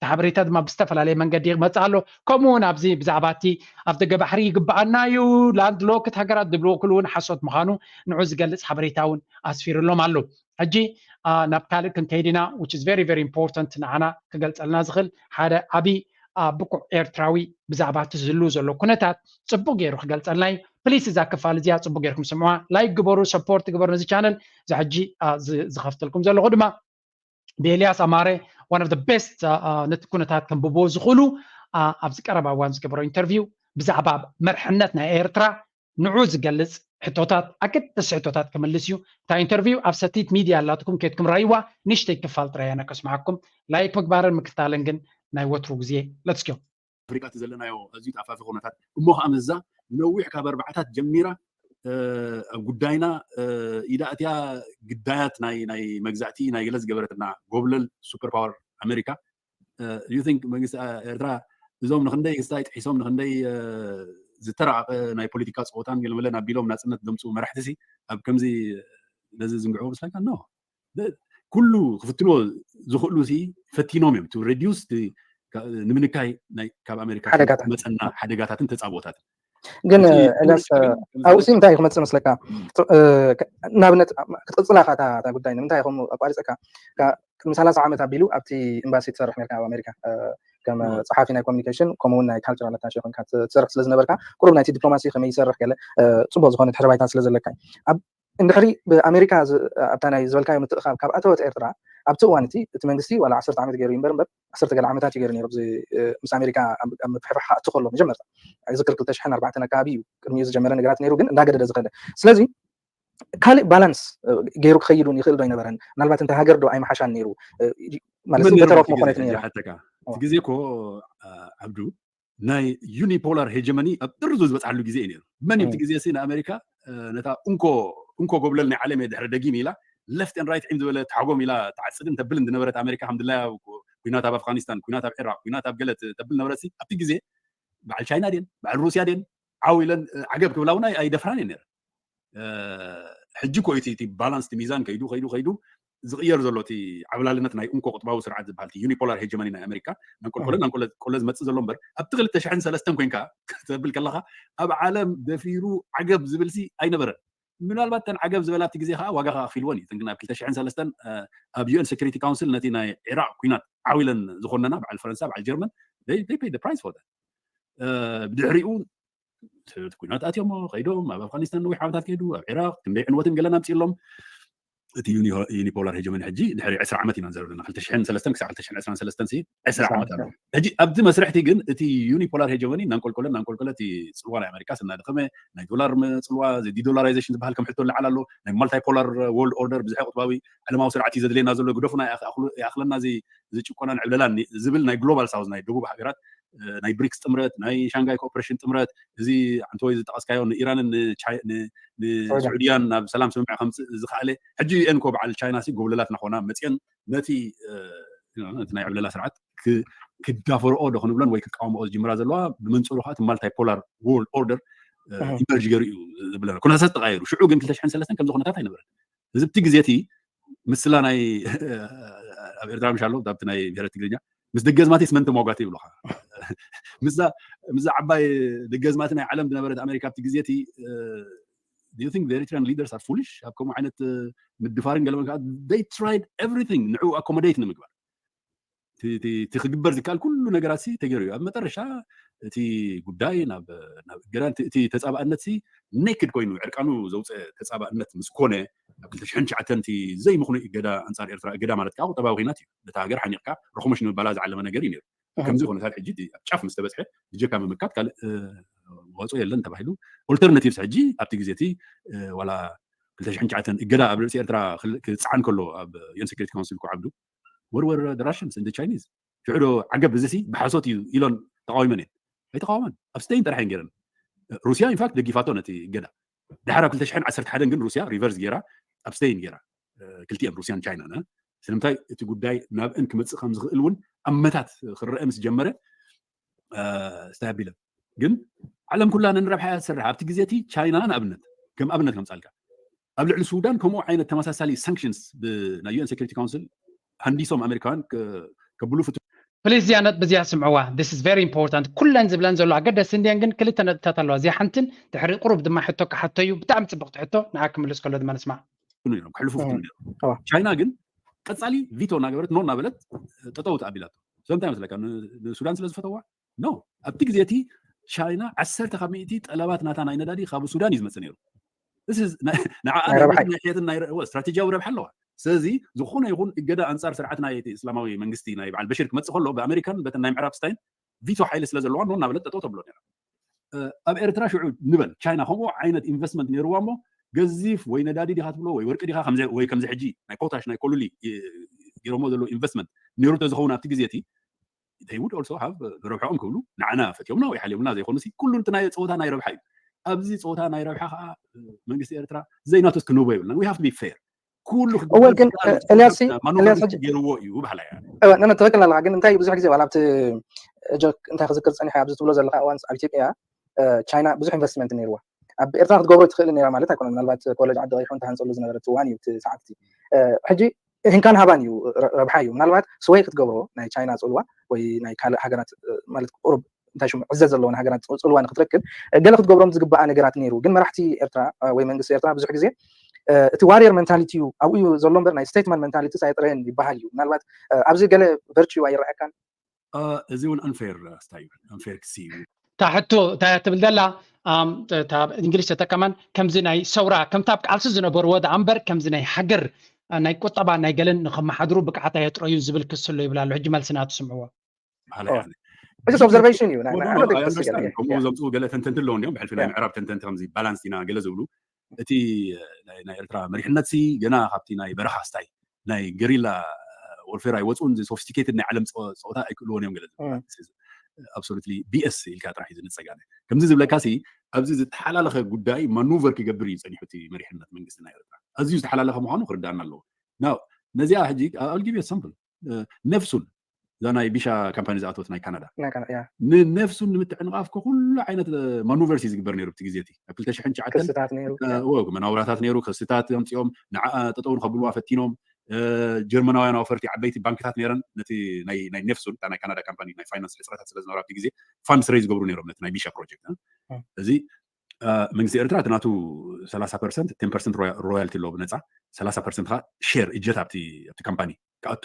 ሓበሬታ ድማ ብዝተፈላለየ መንገዲ ይመፅእ ኣሎ። ከምኡ እውን ኣብዚ ብዛዕባ እቲ ኣብ ደገ ባሕሪ ይግበኣና እዩ፣ ላንድ ሎክድ ሃገራት ዝብልዎ ኩሉ እውን ሓሶት ምዃኑ ንዑ ዝገልፅ ሓበሬታ እውን ኣስፊሩሎም ኣሎ። ሕጂ ናብ ካልእ ክንከይድ ኢና፣ which is very very important፣ ንዓና ክገልፀልና ዝኽእል ሓደ ዓብዪ ብቁዕ ኤርትራዊ ብዛዕባ እቲ ዝህሉ ዘሎ ኩነታት ፅቡቅ ገይሩ ክገልፀልና እዩ። ፕሊስ እዛ ክፋል እዚኣ ፅቡቅ ገይርኩም ስምዑዋ፣ ላይክ ግበሩ፣ ሰፖርት ግበሩ ነዚ ቻነል። እዚ ሕጂ ዝኸፍተልኩም ዘለኹ ድማ ብኤልያስ ኣማረ፣ one of the best፣ ነቲ ኩነታት ከንብቦ ዝኽእሉ ኣብዚ ቀረባ እዋን ዝገበሮ ኢንተርቪው ብዛዕባ መርሕነት ናይ ኤርትራ ንዑ ዝገልፅ ሕቶታት፣ ኣገደስቲ ሕቶታት ክምልስ እዩ። እታ ኢንተርቪው ኣብ ሰቲት ሚድያ ኣላትኩም፣ ኬድኩም ራይዋ። ንእሽተይ ክፋል ጥራይ ኣነ ከስምዓኩም። ላይክ ምግባርን ምክታልን ግን ናይ ወትሩ ግዜ። Let's go። ኣፍሪቃ እቲ ዘለናዮ ኣዝዩ ተኣፋፊ ኩነታት እሞ ከዓ ምስዛ ነዊሕ ካብ ኣርባዕታት ጀሚራ ኣብ ጉዳይና ኢዳ ኣትያ ግዳያት ናይ ናይ መግዛእቲ ናይ ገለ ዝገበረትና ጎብለል ሱፐር ፓወር ኣሜሪካ። You think መንግስቲ ኤርትራ እዞም ንክንደይ ክስታይ ጥሒሶም ንክንደይ ዝተራቀቀ ናይ ፖለቲካ ፀወታን ገለመለን ኣቢሎም ናፅነት ዘምፅኡ መራሕቲ ሲ ኣብ ከምዚ ነዚ ዝንግዕዎ መስለካ? ኖ። ኩሉ ክፍትንዎ ዝኽእሉ ሲ ፈቲኖም እዮም። To reduce ንምንካይ ካብ ኣሜሪካ መፀና ሓደጋታትን ተፃብኦታትን። ግን ኤልያስ ኣብኡ ሲ እንታይ ክመፅእ መስለካ? ንኣብነት ክትቅፅላ እታ ጉዳይ ንምንታይ ከም ኣቋሪፀካ? ቅድሚ ሰላሳ ዓመት ኣቢሉ ኣብቲ ኤምባሲ ትሰርሕ ነርካ ኣብ ኣሜሪካ ከም ፀሓፊ ናይ ኮሚኒኬሽን ከምኡውን ናይ ካልቸራል ኣታሸ ኮይንካ ትሰርሕ ስለዝነበርካ ቁሩብ ናይቲ ዲፕሎማሲ ከመይ ይሰርሕ ገለ ፅቡቅ ዝኾነ ድሕሪ ባይታ ስለዘለካ። እንድሕሪ ብኣሜሪካ ኣብታ ናይ ዝበልካዮ ምትእኻብ ካብ ኣተወት ኤርትራ ኣብቲ እዋን እቲ እቲ መንግስቲ ዋላ ዓሰርተ ዓመት ገይሩ ይንበር እምበር ዓሰርተ ገለ ዓመታት እዩ ገይሩ ነይሩ። ምስ ኣሜሪካ ኣብ ምፍሕፋሕ ክኣቱ ከሎ መጀመርታ ዝክር ክልተ ሽሕን ኣርባዕተን ኣካባቢ እዩ ቅድሚኡ ዝጀመረ ነገራት ነይሩ፣ ግን እንዳገደደ ዝኸደ። ስለዚ ካልእ ባላንስ ገይሩ ክኸይድ እውን ይኽእል ዶ ኣይነበረን? ምናልባት እንተ ሃገር ዶ ኣይመሓሻን ነይሩ? ማለት በተረፍ መኾነት ነይሩ። እቲ ግዜ እኮ ዓብዱ ናይ ዩኒፖላር ሄጀመኒ ኣብ ጥርዙ ዝበፅሓሉ ግዜ እዩ ነይሩ። መን ኣብቲ ግዜ ሲ ንኣሜሪካ ነታ እንኮ እንኮ ጎብለል ናይ ዓለም እየ ድሕሪ ደጊም ኢላ ለፍት ን ራይት ዒም ዝበለ ተሓጎም ኢላ ተዓፅድን ተብልን ዝነበረት ኣሜሪካ ከምድላያ ኩናት ኣብ ኣፍጋኒስታን፣ ኩናት ኣብ ዒራቅ፣ ኩናት ኣብ ገለ ተብል ነበረት። ኣብቲ ግዜ በዓል ቻይና ድን በዓል ሩስያ ድን ዓው ኢለን ዓገብ ክብላ እውን ኣይደፍራን እየን ነረ። ሕጂ እኮ እቲ ባላንስ ሚዛን ከይዱ ከይዱ ከይዱ ዝቕየር ዘሎ እቲ ዓብላልነት ናይ እንኮ ቁጥባዊ ስርዓት ዝበሃል ዩኒፖላር ሄጀመኒ ናይ ኣሜሪካ ናንቆልቆለ ናንቆለ ዝመፅእ ዘሎ እምበር ኣብቲ ክልተ ሽሕን ሰለስተን ኮይንካ ክትብል ከለካ ኣብ ዓለም ደፊሩ ዓገብ ዝብል ሲ ኣይነበረን። ምናልባት ተን ዓገብ ዝበላ ኣብቲ ግዜ ከዓ ዋጋ ከዓ ኣኽፊልወን እዩ። ግን ኣብ ክልተ ሽሕን ሰለስተን ኣብ ዩኤን ሴኩሪቲ ካውንስል ነቲ ናይ ዒራቅ ኩናት ዓው ኢለን ዝኾነና በዓል ፈረንሳ በዓል ጀርመን they pay the price for that። ብድሕሪኡ ኩናት ኣትዮሞ ከይዶም ኣብ ኣፍጋኒስታን ነዊሕ ዓመታት ከይዱ ኣብ ዒራቅ ክንደይ ዕንወትን ገለን ኣምፅእሎም። እቲ ዩኒፖላር ሄጀመኒ ሕጂ ድሕሪ ዕስራ ዓመት ኢና ንዘረብ ዘለና ክልተ ሽሕን ሰለስተን ክሳብ ክልተ ሽሕን ዕስራን ሰለስተን ሲ ዕስራ ዓመት ኣሎ። ሕጂ ኣብቲ መስርሕቲ ግን እቲ ዩኒፖላር ሄጀመኒ እናንቆልቆለ እናንቆልቆለ እቲ ፅልዋ ናይ ኣሜሪካ እናደኸመ ናይ ዶላር ፅልዋ ዲዶላራይዜሽን ዝበሃል ከም ሕቶ ንላዓል ኣሎ። ናይ ማልታይፖላር ወርልድ ኦርደር ብዝሒ ቁጥባዊ ዓለማዊ ስርዓት እዩ ዘድልየና ዘሎ ግደፉና ይኣኽለና እዚ ጭቆናን ዕብለላን ዝብል ናይ ግሎባል ሳውዝ ናይ ደቡብ ሃገራት ናይ ብሪክስ ጥምረት ናይ ሻንጋይ ኮኦፕሬሽን ጥምረት እዚ ዓንተወይ ዝጠቀስካዮ ንኢራንን ንስዑድያን ናብ ሰላም ስምምዕ ከምፅእ ዝኸኣለ ሕጂ ዩኤን ኮ በዓል ቻይና ሲ ጎብለላት ናኾና መፅአን ነቲ ናይ ዕብለላ ስርዓት ክዳፈርኦ ዶ ክንብለን ወይ ክቃወምኦ ዝጅምራ ዘለዋ ብመንፅሩ ከዓ እቲ ማልታይ ፖላር ወርልድ ኦርደር ኢመርጅ ገይሩ እዩ ዝብለና ኩነታት ተቃየሩ። ሽዑ ግን ክልተ ሽሕን ሰለስተን ከምዚ ኩነታት ኣይነበረን። እዚ ብቲ ግዜ እቲ ምስላ ናይ ኣብ ኤርትራ ምሽ ኣሎ ኣብቲ ናይ ብሄረ ትግርኛ ምስ ደገዝማቲስ መን ተሟጓቲ ይብሉካ። ምስዛ ምስዛ ዓባይ ደገዝማቲ ናይ ዓለም ዝነበረት ኣሜሪካ ኣብቲ ግዜ እቲ do you think the Eritrean leaders are foolish ኣብ ከምኡ ዓይነት ምድፋርን ገለመን ከዓ they tried everything ንዕኡ ኣኮሞዴት ንምግባር እቲ ክግበር ዝከኣል ኩሉ ነገራት ሲ ተገይሩ እዩ። ኣብ መጠረሻ እቲ ጉዳይ ናብ እገዳ እቲ ተፃባእነት ሲ ኔክድ ኮይኑ ዕርቃኑ ዘውፀ ተፃባእነት ምስ ኮነ ኣብ ክልተ ሽሕን ትሽዓተን እቲ ዘይምኽኑይ እገዳ ኣንፃር ኤርትራ እገዳ ማለት ከዓ ቁጠባዊ ኩናት እዩ። ነታ ሃገር ሓኒቕካ ርኹምሽ ንምባላ ዝዓለመ ነገር እዩ ነይሩ። ከምዚ ኩነታት ሕጂ ኣብ ጫፍ ምስ ተበፅሐ ብጀካ ምምካት ካልእ መዋፅኦ የለን ተባሂሉ ኦልተርናቲቭስ ሕጂ ኣብቲ ግዜ እቲ ዋላ ክልተ ሽሕን ትሽዓተን እገዳ ኣብ ርእሲ ኤርትራ ክፅዓን ከሎ ኣብ ዩኤን ሴኩሪቲ ካውንስል እኮ ዓብዱ ወርወር ራሽንስ እንደ ቻይኒዝ ሽዑ ዶ ዓገብ እዚ ሲ ብሓሶት እዩ ኢሎን ተቃዊመን እየን ኣይተቃወመን ኣብ ስቴይን ጥራሕ እየን ገይረን። ሩስያ ኢንፋክት ደጊፋቶ ነቲ እገዳ ድሓር ኣብ ክልተ ሽሕን ዓሰርተ ሓደን ግን ሩስያ ሪቨርስ ገይራ ኣብ ስቴይን ገይራ ክልቲኤን ሩስያን ቻይናን ስለምንታይ እቲ ጉዳይ ናብአን ክመፅእ ከም ዝኽእል እውን ኣመታት ክረአ ምስ ጀመረ ስታይ ኣቢለን ግን ዓለም ኩላ ነንረብሓ እያ ትሰርሕ ኣብቲ ግዜ እቲ ቻይና ንኣብነት ከም ኣብነት ከምፃልካ ኣብ ልዕሊ ሱዳን ከምኡ ዓይነት ተመሳሳሊ ሳንክሽንስ ብናይ ዩኤን ሴኩሪቲ ካውንስል ሃንዲሶም ኣሜሪካውያን ከብሉ ፍቱ ፕሊዝ እዚኣ ነጥቢ እዚኣ ስምዕዋ። This is very important። ኩለን ዝብለን ዘሎ ኣገደስቲ እንድየን፣ ግን ክልተ ነጥብታት ኣለዋ። እዚኣ ሓንትን ድሕሪ ቁሩብ ድማ ሕቶ ክሓቶ እዩ። ብጣዕሚ ፅብቕቲ ሕቶ፣ ንዓ ክምልስ ከሎ ድማ ንስማዕ። ክሕልፉ ፍትኑ ነይሩ። ቻይና ግን ቀፃሊ ቪቶ እናገበረት ኖ እናበለት ጠጠው ተኣቢላቶ። ስለምንታይ መስለካ? ንሱዳን ስለ ዝፈተዋ ኖ። ኣብቲ ግዜ እቲ ቻይና ዓሰርተ ካብ ሚእቲ ጠለባት ናታ ናይ ነዳዲ ካብ ሱዳን እዩ ዝመፅእ ነይሩ። ንዓኣ ናይ ሕየትን ናይ ስትራቴጂያዊ ረብሓ ኣለዋ። ስለዚ ዝኾነ ይኹን እገዳ ኣንፃር ስርዓት ናይ እስላማዊ መንግስቲ ናይ በዓል በሽር ክመፅእ ከሎ ብኣሜሪካን በተን ናይ ምዕራብ ስታይን ቪቶ ሓይሊ ስለ ዘለዋ ኖ እናበለት ጠጠው ተብሎ ነራ። ኣብ ኤርትራ ሽዑ ንበል ቻይና ከምኡ ዓይነት ኢንቨስትመንት ነይርዋ እሞ ገዚፍ ወይ ነዳዲ ዲኻ ትብሎ ወይ ወርቂ ዲኻ ወይ ከምዚ ሕጂ ናይ ፖታሽ ናይ ኮሉሊ ገይሮሞ ዘለዉ ኢንቨስትመንት ነይሩ ተዝኸውን ኣብቲ ግዜ እቲ they would also have ረብሓኦም ክብሉ ንዓና ፈትዮምና ወይ ሓልዮምና ዘይኮኑ ሲ ኩሉ እቲ ናይ ፀወታ ናይ ረብሓ እዩ። ኣብዚ ፀወታ ናይ ረብሓ ከዓ መንግስቲ ኤርትራ ዘይናቱ እስክንህቦ የብልና። We have to be fair። ኩሉ እወ ግን ኤልያስ ኤልያስ ሕጂ ገይርዎ እዩ ባህላ እያ። እወ ነነ ትኽክል ኣለኻ። ግን እንታይ ብዙሕ ግዜ ዋላ ኣብቲ ጆክ እንታይ ክዝክር ፀኒሐ ኣብዚ ትብሎ ዘለካ እዋን ኣብ ኢትዮጵያ ቻይና ብዙሕ ኢንቨስትመንት ነይርዋ ኣብ ኤርትራ ክትገብሮ ትኽእል ነራ ማለት ኣይኮነን። ምናልባት ኮሌጅ ዓዲ ቀይሑ እንተሃንፀሉ ዝነበረ እዋን እዩ እቲ ሰዓት እቲ ሕጂ ህንካን ሃባን እዩ ረብሓ እዩ። ምናልባት ስወይ ክትገብሮ ናይ ቻይና ፅልዋ ወይ ናይ ካልእ ሃገራት ማለት ቁሩብ እንታይ ሽሙ ዕዘዝ ዘለወን ሃገራት ፅልዋ ንክትረክብ ገለ ክትገብሮም ዝግበኣ ነገራት ነይሩ። ግን መራሕቲ ኤርትራ ወይ መንግስቲ ኤርትራ ብዙሕ ግዜ እቲ ዋሪየር መንታሊቲ እዩ ኣብኡ እዩ ዘሎ እምበር ናይ ስቴትማን መንታሊቲ ኣይጥረየን ይበሃል እዩ። ምናልባት ኣብዚ ገለ ቨርቹ ኣይረኣካን። እዚ እውን ኣንፌር ስታይ እዩ። ኣንፌር ክሲ እዩ። እታ ሕቶ እንታይ እያ ትብል ዘላ? እንግሊሽ ተጠቀማን ከምዚ ናይ ሰውራ ከምታ ኣብ ቃልሲ ዝነበርዎ ደኣ እምበር ከምዚ ናይ ሃገር ናይ ቁጠባ ናይ ገለን ንከመሓድሩ ብቅዓት ኣየጥረዩን ዝብል ክሲ ኣሎ ይብል ኣሎ። ሕጂ መልሲ ናቱ ስምዕዎ። It's observation እዩ። ከምኡ ዘምፅኡ ገለ ተንተንቲ ኣለዉ እንዲም ብሕልፊ ናይ ምዕራብ ተንተንቲ ከምዚ ባላንስ ኢና ገለ ዝብሉ እቲ ናይ ኤርትራ መሪሕነት ሲ ገና ካብቲ ናይ በረኻ ስታይ ናይ ገሪላ ወርፌር ኣይወፅኡን። ሶፊስቲኬትድ ናይ ዓለም ፀወታ ኣይክእልዎን እዮም ገለ ዝብሉ። Absolutely ቢኤስ ኢልካ ጥራሕ እዩ ዝንፀጋነ። ከምዚ ዝብለካ ሲ ኣብዚ ዝተሓላለኸ ጉዳይ ማኑቨር ክገብር እዩ ፀኒሑ እቲ መሪሕነት መንግስቲ ናይ ኤርትራ። ኣዝዩ ዝተሓላለኸ ምዃኑ ክርዳእና ኣለዎ። ናው ነዚኣ ሕጂ ኣልጊብ ሰምፕል ነፍሱን እዛ ናይ ቢሻ ካምፓኒ ዝኣተወት ናይ ካናዳ ንነፍሱን ንምትዕንቓፍ ከኩሉ ዓይነት ማኑቨርስ እዩ ዝግበር ነይሩ። ብቲ ግዜ እቲ ኣብ ክልተ ሽሕን ትሽዓተን ክስታት ነይሩ መናውራታት ነይሩ። ክስታት ኣምፂኦም ንዓ ጠጠው ንከብልዋ ፈቲኖም። ጀርመናውያን ኣወፈርቲ ዓበይቲ ባንክታት ነይረን ነቲ ናይ ነፍሱን እታ ናይ ካናዳ ካምፓኒ ናይ ፋይናንስ ሕፅረታት ስለ ዝነበረ ኣብቲ ግዜ ፋንድስ ረይዝ ዝገብሩ ነይሮም ነቲ ናይ ቢሻ ፕሮጀክት። እዚ መንግስቲ ኤርትራ እቲ ናቱ ሰላሳ ፐርሰንት ቴን ፐርሰንት ሮያልቲ ኣለዎ ብነፃ ሰላሳ ፐርሰንት ከዓ ሼር እጀት ኣብቲ ካምፓኒ ክኣቱ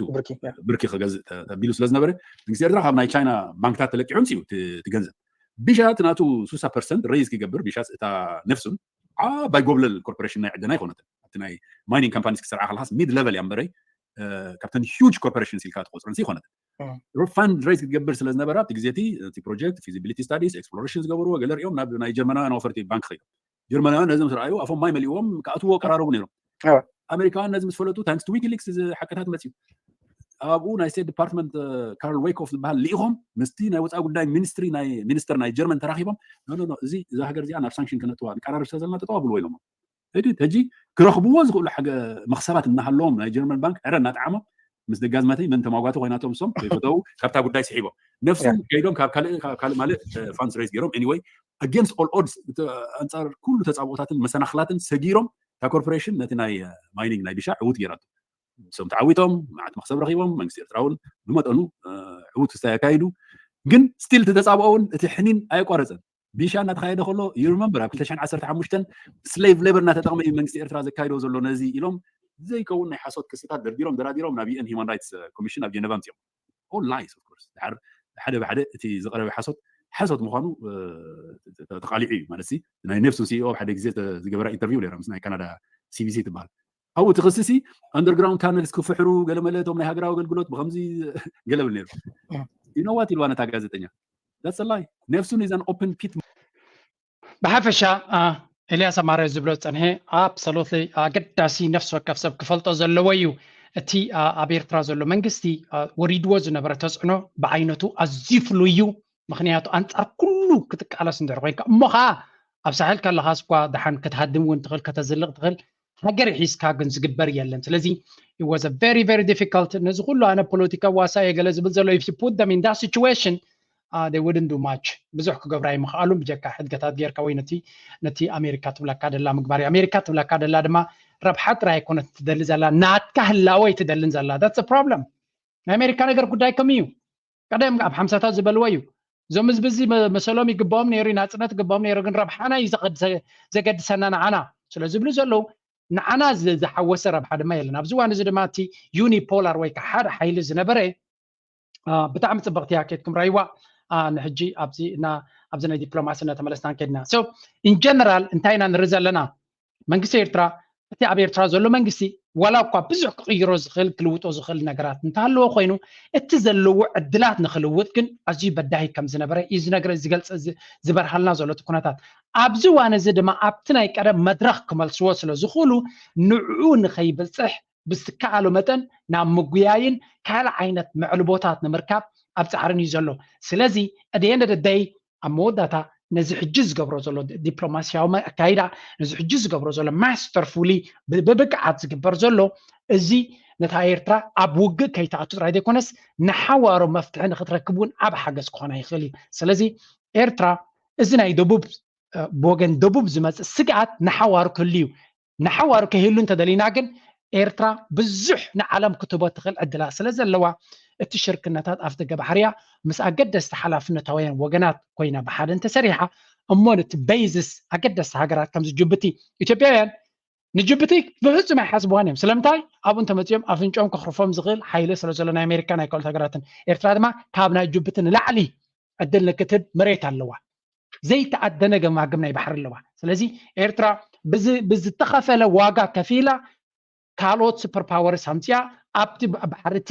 ብርኪ ክገዝእ ተቢሉ ስለ ዝነበረ መንግስቲ ኤርትራ ካብ ናይ ቻይና ባንክታት ተለቂሑን ሲዩ እቲ ገንዘብ። ቢሻ እቲ ናቱ ሱሳ ፐርሰንት ረይዝ ክገብር ቢሻ እታ ነፍሱን ዓባይ ጎብለል ኮርፖሬሽን ናይ ዕደና ኣይኮነትን። ኣብቲ ናይ ማይኒንግ ካምፓኒስ ክሰርዓ ከለካስ ሚድ ለቨል እያ እምበረይ ካብተን ሂጅ ኮርፖሬሽንስ ኢልካ ትቆፅረን ይኮነትን። ፋንድ ሬይዝ ክትገብር ስለ ዝነበረ ኣብቲ ግዜ እቲ ፕሮጀክት ፊዚቢሊቲ ስታዲስ ኤክስፕሎሬሽን ዝገበርዎ ገለ ሪኦም ናብ ናይ ጀርመናውያን ኣወፈርቲ ባንክ ከይዶም ጀርመናውያን ነዚ ምስ ረኣዩ ኣፎም ማይ መሊእዎም ክኣትዎ ቀራረቡ ነይሮም። ኣሜሪካውያን ነዚ ምስ ፈለጡ ታንክስ ቱ ዊኪሊክስ እዚ ሓቅታት መፅዩ። ኣብኡ ናይ ስቴት ዲፓርትመንት ካርል ዌይኮፍ ዝበሃል ልኢኾም ምስቲ ናይ ወፃኢ ጉዳይ ሚኒስትሪ ናይ ሚኒስተር ናይ ጀርመን ተራኺቦም ኖ ኖ እዚ እዛ ሃገር እዚኣ ናብ ሳንክሽን ክነእትዋ ንቀራርብ ስለ ዘለና ጠጠው ኣብልዎ ኢሎሞ። ሕጂ ክረኽብዎ ዝኽእሉ መኽሰባት እናሃለዎም ናይ ጀርመን ባንክ ዕረ እናጠዓሞም ምስ ደጋዝማተይ መን ተማጓቲ ኮይናቶም እሶም ከይፈተው ካብታ ጉዳይ ስሒቦም ነፍሶም ከይዶም ካብ ካልእ ማለት ፋንስ ሬይዝ ገይሮም anyway against all odds ኣንፃር ኩሉ ተፃብኦታትን መሰናክላትን ሰጊሮም እታ ኮርፖሬሽን ነቲ ናይ ማይኒንግ ናይ ቢሻ ዕውት ገይራቶ። እሶም ተዓዊቶም መዓት መክሰብ ረኪቦም መንግስቲ ኤርትራ እውን ብመጠኑ ዕውት ክስታይ ኣካይዱ። ግን ስቲል እቲ ተፃብኦ እውን እቲ ሕኒን ኣየቋረፀን። ቢሻ እናተካየደ ከሎ you remember ኣብ ክልተ ሽሕን ዓሰርተ ሓሙሽተን ስሌቭ ሌበር እናተጠቅመ እዩ መንግስቲ ኤርትራ ዘካይዶ ዘሎ ነዚ ኢሎም ዘይከውን ናይ ሓሶት ክስታት ደርዲሮም ደራዲሮም ናብ ዩኤን ሂማን ራይትስ ኮሚሽን ኣብ ጀነቫ ኣምፅኦም። All lies of course። ድሓር ሓደ ብሓደ እቲ ዝቀረበ ሓሶት ሓሶት ምኳኑ ተቃሊዑ እዩ ማለት ናይ ነፍሱ ሲኦ ሓደ ግዜ ዝገበራ ኢንተርቪው ነራ ምስ ናይ ካናዳ ሲቢሲ ትበሃል ኣብኡ እቲ ክሲ ሲ ኣንደርግራውንድ ታነልስ ክፍሕሩ ገለመለ እቶም ናይ ሃገራዊ ኣገልግሎት ብከምዚ ገለብል ነይሩ ኢኖዋት ኢልዋ ነታ ጋዜጠኛ that's a lie ነፍሱን is an open pit ብሓፈሻ ኤልያስ ኣማረ ዝብሎ ዝፀንሐ absolutely ኣገዳሲ ነፍሲ ወከፍ ሰብ ክፈልጦ ዘለዎ እዩ። እቲ ኣብ ኤርትራ ዘሎ መንግስቲ ወሪድዎ ዝነበረ ተፅዕኖ ብዓይነቱ ኣዝዩ ፍሉይ እዩ። ምክንያቱ ኣንፃር ኩሉ ክትቃለስ እንድሕር ኮይንካ እሞ ከዓ ኣብ ሳሕል ከለካስ እኳ ደሓን ክትሃድም እውን ትኽእል ከተዝልቕ ትኽእል ሃገር ሒዝካ ግን ዝግበር የለን። ስለዚ it was a very very difficult ነዚ ኩሉ ኣነ ፖለቲካ ዋሳ እየ ገለ ዝብል ዘሎ if you put them in that situation they wouldn't do much። ብዙሕ ክገብራ ኣይምኽኣሉን ብጀካ ሕድገታት ጌርካ ወይ ነቲ ነቲ ኣሜሪካ ትብለካ ደላ ምግባር እዩ። ኣሜሪካ ትብለካ ደላ ድማ ረብሓ ጥራይ ኣይኮነት ትደሊ ዘላ፣ ናትካ ህላወ ኣይትደልን ዘላ። That's problem። ናይ ኣሜሪካ ነገር ጉዳይ ከም እዩ። ቀደም ኣብ ሓምሳታት ዝበልዎ እዩ። እዞም ህዝቢ እዚ መሰሎም ይግባኦም ነይሩ፣ ናፅነት ይግባኦም ነይሩ፣ ግን ረብሓና እዩ ዘገድሰና ንዓና ስለ ዝብሉ ዘለዉ፣ ንዓና ዝሓወሰ ረብሓ ድማ የለን። ኣብዚ እዋን እዚ ድማ እቲ ዩኒፖላር ወይ ከዓ ሓደ ሓይሊ ዝነበረ ብጣዕሚ ፅብቕቲ እያ፣ ኬድኩም ራይዋ። ንሕጂ ኣብዚ ናይ ዲፕሎማሲ እናተመለስና ከድና። So in general እንታይ ኢና ንርኢ ዘለና? መንግስቲ ኤርትራ፣ እቲ ኣብ ኤርትራ ዘሎ መንግስቲ ዋላ እኳ ብዙሕ ክቕይሮ ዝኽእል ክልውጦ ዝኽእል ነገራት እንተሃለዎ ኮይኑ፣ እቲ ዘለዎ ዕድላት ንክልውጥ ግን ኣዝዩ በዳሂ ከም ዝነበረ እዩ ዝነግረ ዝገልፅ ዝበርሃልና ዘሎ እቲ ኩነታት። ኣብዚ እዋን እዚ ድማ ኣብቲ ናይ ቀደም መድረኽ ክመልስዎ ስለ ዝኽእሉ ንዕኡ ንኸይበፅሕ ብዝከኣሎ መጠን ናብ ምጉያይን ካልእ ዓይነት መዕልቦታት ንምርካብ ኣብ ጻዕርን እዩ ዘሎ። ስለዚ at the end of the day ኣብ መወዳእታ ነዚ ሕጂ ዝገብሮ ዘሎ ዲፕሎማሲያዊ ኣካይዳ፣ ነዚ ሕጂ ዝገብሮ ዘሎ ማስተርፉሊ ብብቅዓት ዝግበር ዘሎ፣ እዚ ነታ ኤርትራ ኣብ ውግእ ከይትኣቱ ጥራይ ዘይኮነስ ንሓዋሩ መፍትሒ ንክትረክብ እውን ዓብ ሓገዝ ክኾና ይኽእል እዩ። ስለዚ ኤርትራ እዚ ናይ ደቡብ ብወገን ደቡብ ዝመፅእ ስግኣት ንሓዋሩ ክህሉ እዩ። ንሓዋሩ ከይህሉ እንተደሊና ግን ኤርትራ ብዙሕ ንዓለም ክትህቦ ትኽእል ዕድላት ስለ ዘለዋ እቲ ሽርክነታት ኣፍ ደገ ባሕርያ ምስ ኣገደስቲ ሓላፍነታውያን ወገናት ኮይና ብሓደ እንተሰሪሓ እሞ ነቲ በይዝስ ኣገደስቲ ሃገራት ከምዚ ጅቡቲ ኢትዮጵያውያን ንጅቡቲ ብፍጹም ኣይሓስብዋን እዮም። ስለምንታይ ኣብኡ እንተመፂኦም ኣፍንጮም ከኽርፎም ዝኽእል ሓይሊ ስለ ዘሎ ናይ ኣሜሪካ ናይ ካልኦት ሃገራትን ኤርትራ ድማ ካብ ናይ ጅቡቲ ንላዕሊ ዕድል ንክትህብ መሬት ኣለዋ። ዘይተኣደነ ገማግም ናይ ባሕሪ ኣለዋ። ስለዚ ኤርትራ ብዝተኸፈለ ዋጋ ከፊላ ካልኦት ሱፐር ፓወርስ ኣምፅያ ኣብቲ ባሕርቲ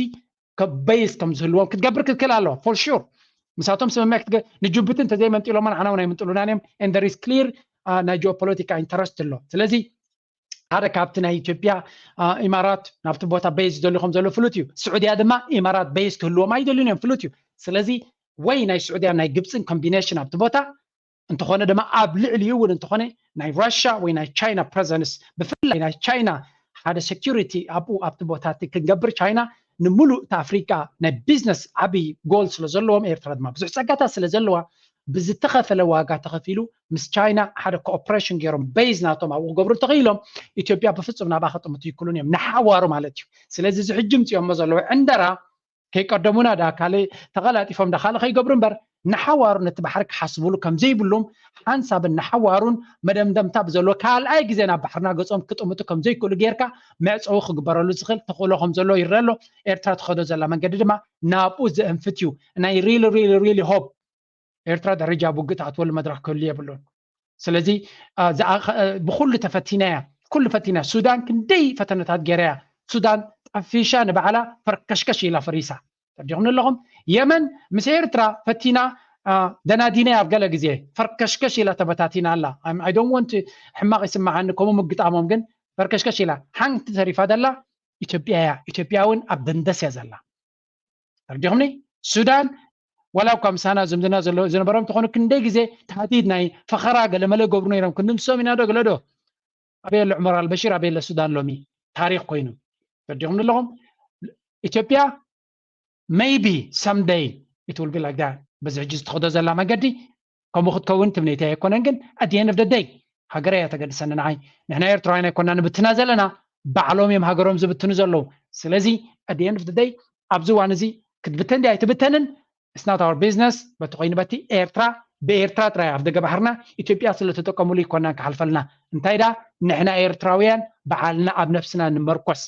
በይስ ከም ዝህልዎም ክትገብር ክትክእል ኣለዋ። For sure ምሳቶም ስምምዕ ክትገ ንጅቡቲ እንተዘይመንጢሎማ ንዓና እውን ኣይምንጥሉናን እዮም። And there is clear ናይ ጂኦፖለቲካ ኢንተረስት ኣሎ። ስለዚ ሓደ ካብቲ ናይ ኢትዮጵያ ኢማራት ናብቲ ቦታ በይስ ዝደልዩ ከም ዘሎ ፍሉጥ እዩ። ስዑድያ ድማ ኢማራት በይስ ክህልዎም ኣይደልዩን እዮም፣ ፍሉጥ እዩ። ስለዚ ወይ ናይ ስዑድያ ናይ ግብፅን ኮምቢኔሽን ኣብቲ ቦታ እንተኾነ ድማ ኣብ ልዕሊኡ እውን እንተኾነ ናይ ራሽያ ወይ ናይ ቻይና ፕረዘንስ ብፍላይ ናይ ቻይና ሓደ ሴኪሪቲ ኣብኡ ኣብቲ ቦታ እቲ ክንገብር ቻይና ንምሉእ እቲ ኣፍሪቃ ናይ ቢዝነስ ዓብዪ ጎል ስለ ዘለዎም ኤርትራ ድማ ብዙሕ ፀጋታት ስለ ዘለዋ ብዝተኸፈለ ዋጋ ተኸፊሉ ምስ ቻይና ሓደ ኮኦፕሬሽን ገይሮም በይዝ ናቶም ኣብኡ ክገብሩ እንተኽኢሎም ኢትዮጵያ ብፍፁም ናብኣ ከጥምቱ ይክሉን እዮም ንሓዋሩ ማለት እዩ። ስለዚ እዚ ሕጂ ምፅኦሞ ዘለዉ ዕንደራ ከይቀደሙና ዳ ካልእ ተቐላጢፎም ዳ ካልእ ከይገብሩ እምበር ንሓዋሩ ነቲ ባሕሪ ክሓስብሉ ከም ዘይብሉም ሓንሳብን ንሓዋሩን መደምደምታ ብዘለዎ ካልኣይ ግዜ ናብ ባሕርና ገጾም ክጥምቱ ከም ዘይክእሉ ጌርካ መዕፀዊ ክግበረሉ ዝኽእል ተኽእሎ ከም ዘሎ ይረአ ኣሎ። ኤርትራ ትኸዶ ዘላ መንገዲ ድማ ናብኡ ዘእንፍት እዩ። ናይ ሪሊ ሪሊ ሪሊ ሆፕ ኤርትራ ደረጃ ብውግእ ትኣትወሉ መድረኽ ክህሉ የብሉን። ስለዚ ብኩሉ ተፈቲና እያ፣ ኩሉ ፈቲና። ሱዳን ክንደይ ፈተነታት ገይራ እያ። ሱዳን ጠፊሻ ንባዕላ ፈርከሽከሽ ኢላ ፈሪሳ። ተዲኹም ኣለኹም የመን ምስ ኤርትራ ፈቲና ደናዲና ኣብ ገለ ግዜ ፈርከሽከሽ ኢላ ተበታቲና ኣላ። I don't want ሕማቕ ይስምዓኒ ከምኡ ምግጣሞም ግን ፈርከሽከሽ ኢላ ሓንቲ ተሪፋ ዘላ ኢትዮጵያ እያ። ኢትዮጵያ እውን ኣብ ደንደስ እያ ዘላ። ተረዲኹምኒ? ሱዳን ዋላ እኳ ምሳና ዝምድና ዝነበሮም እንተኾኑ ክንደይ ግዜ ታህዲድ ናይ ፈኸራ ገለመለ ገብሩ ነይሮም ክንዲ ንሶም ኢና ዶ ገለ ዶ ኣበይ ኣሎ ዑመር ኣልበሽር ኣበይ ኣሎ ሱዳን ሎሚ ታሪኽ ኮይኑ ተረዲኹምኒ ኣለኹም? ኢትዮጵያ maybe someday it will be like that። በዚ ሕጂ ዝተኸዶ ዘላ መገዲ ከምኡ ክትከውን ትምኒተይ ኣይኮነን ግን at the end of the day ሃገረይ እያ ተገድሰኒ ንዓይ። ንሕና ኤርትራውያን ኣይኮና ንብትና ዘለና ባዕሎም እዮም ሃገሮም ዝብትኑ ዘለዉ። ስለዚ at the end of the day ኣብዚ እዋን እዚ ክትብተን ድያ ኣይትብተንን it's not our business። በቲ ኮይኑ በቲ ኤርትራ ብኤርትራ ጥራይ ኣብ ደገ ባሕርና ኢትዮጵያ ስለ ተጠቀሙሉ ኣይኮናን ክሓልፈልና። እንታይ ዳ ንሕና ኤርትራውያን ባዕልና ኣብ ነፍስና ንመርኮስ።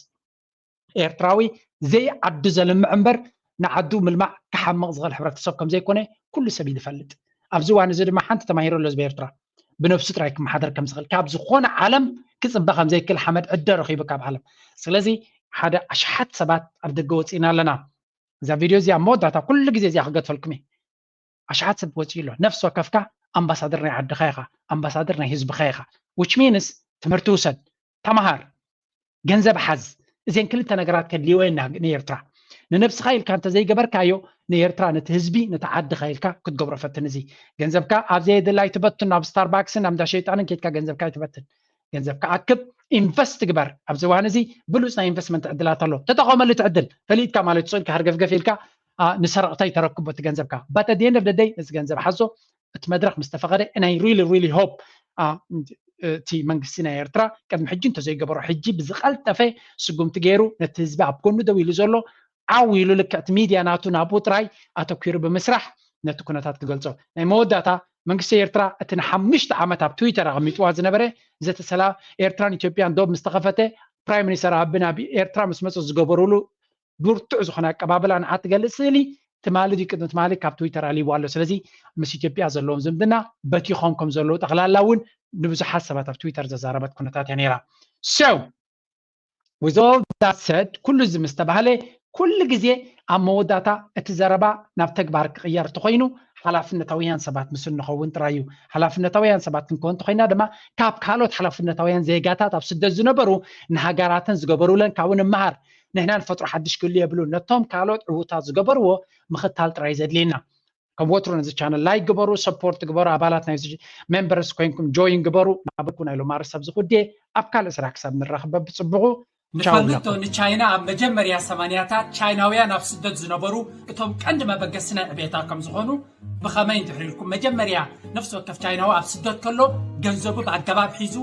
ኤርትራዊ ዘይዓዱ ዘልምዕ እምበር ንዓዱ ምልማዕ ክሓምቕ ዝኽእል ሕብረተሰብ ከም ዘይኮነ ኩሉ ሰብ እዩ ዝፈልጥ። ኣብዚ እዋን እዚ ድማ ሓንቲ ተማሂሩ ኣሎ ህዝቢ ኤርትራ ብነብሱ ጥራይ ክመሓደር ከም ዝኽእል ካብ ዝኾነ ዓለም ክፅበ ከም ዘይክእል ሓመድ ዕደ ረኺቡ ካብ ዓለም። ስለዚ ሓደ ኣሽሓት ሰባት ኣብ ደገ ወፂእና ኣለና። እዛ ቪድዮ እዚኣ መወዳእታ ኩሉ ግዜ እዚኣ ክገድፈልኩም እየ። ኣሽሓት ሰብ ወፂኡ ኣሎ። ነፍሲ ወከፍካ ኣምባሳደር ናይ ዓድኻ ኢኻ፣ ኣምባሳደር ናይ ህዝብኻ ኢኻ። Which means ትምህርቲ ውሰድ፣ ተምሃር፣ ገንዘብ ሓዝ። እዘን ክልተ ነገራት ከድልይወ ንኤርትራ። ንነብስኻ ኢልካ እንተዘይገበርካዮ ንኤርትራ ነቲ ህዝቢ ነቲ ዓድኻ ኢልካ ክትገብሮ ፈትን። እዚ ገንዘብካ ኣብ ዘየድላ ኣይትበትን። ናብ ስታርባክስን ናብ እንዳ ሸይጣንን ከይድካ ገንዘብካ ኣይትበትን። ገንዘብካ ኣክብ፣ ኢንቨስት ግበር። ኣብዚ እዋን እዚ ብሉፅ ናይ ኢንቨስትመንት ዕድላት ኣሎ። ተጠቐመሉ እቲ ዕድል። ፈሊጥካ ማለት ስቕ ኢልካ ሃርገፍገፍ ኢልካ ንሰረቕታይ ተረክቦ እቲ ገንዘብካ። But at the end of the day ነዚ ገንዘብ ሓዞ፣ እቲ መድረኽ ምስ ተፈቐደ፣ and I really really hope እቲ መንግስቲ ናይ ኤርትራ ቅድሚ ሕጂ እንተዘይገበሮ ሕጂ ብዝቐልጠፈ ስጉምቲ ገይሩ ነቲ ህዝቢ ኣብ ጎኑ ደው ኢሉ ዘሎ ዓው ኢሉ ልክዕቲ ሚድያ ናቱ ናብኡ ጥራይ ኣተኪሩ ብምስራሕ ነቲ ኩነታት ክገልጾ። ናይ መወዳእታ መንግስቲ ኤርትራ እቲ ንሓሙሽተ ዓመት ኣብ ትዊተር ኣቐሚጥዋ ዝነበረ ዘተሰላ ኤርትራን ኢትዮጵያን ዶብ ምስ ተኸፈተ ፕራይም ሚኒስተር ኣቢ ናብ ኤርትራ ምስ መጹ ዝገበሩሉ ብርቱዕ ዝኾነ ኣቀባበላ ንዓ ትገልጽ ስእሊ ትማሊ ድዩ ቅድሚ ትማሊ ካብ ትዊተር ኣልይዋ ኣሎ። ስለዚ ምስ ኢትዮጵያ ዘለዎም ዝምድና በቲኾም ከም ዘለዉ ጠቕላላ እውን ንብዙሓት ሰባት ኣብ ትዊተር ዘዛረበት ኩነታት እያ ነይራ። So with all that said ኩሉ እዚ ምስ ተባህለ ኩሉ ግዜ ኣብ መወዳእታ እቲ ዘረባ ናብ ተግባር ክቕየር እንተኾይኑ ሓላፍነታውያን ሰባት ምስ እንኸውን ጥራይ እዩ። ሓላፍነታውያን ሰባት ክንከውን እንተኾይና ድማ ካብ ካልኦት ሓላፍነታውያን ዜጋታት ኣብ ስደት ዝነበሩ ንሃገራተን ዝገበሩለን ካብኡ ንምሃር። ንሕና ንፈጥሮ ሓድሽ ክህሉ የብሉን። ነቶም ካልኦት ዕዉታት ዝገበርዎ ምኽታል ጥራይ ዘድልየና። ከም ወትሩ ነዚ ቻነል ላይክ ግበሩ፣ ሰፖርት ግበሩ፣ ኣባላት ናይ ሜምበርስ ኮይንኩም ጆይን ግበሩ። ናበልኩ ናይ ሎማሪ ሰብ ዝኹዴ ኣብ ካልእ ስራሕ ክሳብ ንራኸብ በብጽቡቑ ቻው ንፈልጦ። ንቻይና ኣብ መጀመርያ ሰማንያታት ቻይናውያን ኣብ ስደት ዝነበሩ እቶም ቀንዲ መበገሲ ናይ ዕቤታ ከም ዝኾኑ ብኸመይ እንድሕር ኢልኩም መጀመርያ ነፍሲ ወከፍ ቻይናዊ ኣብ ስደት ከሎ ገንዘቡ ብኣገባብ ሒዙ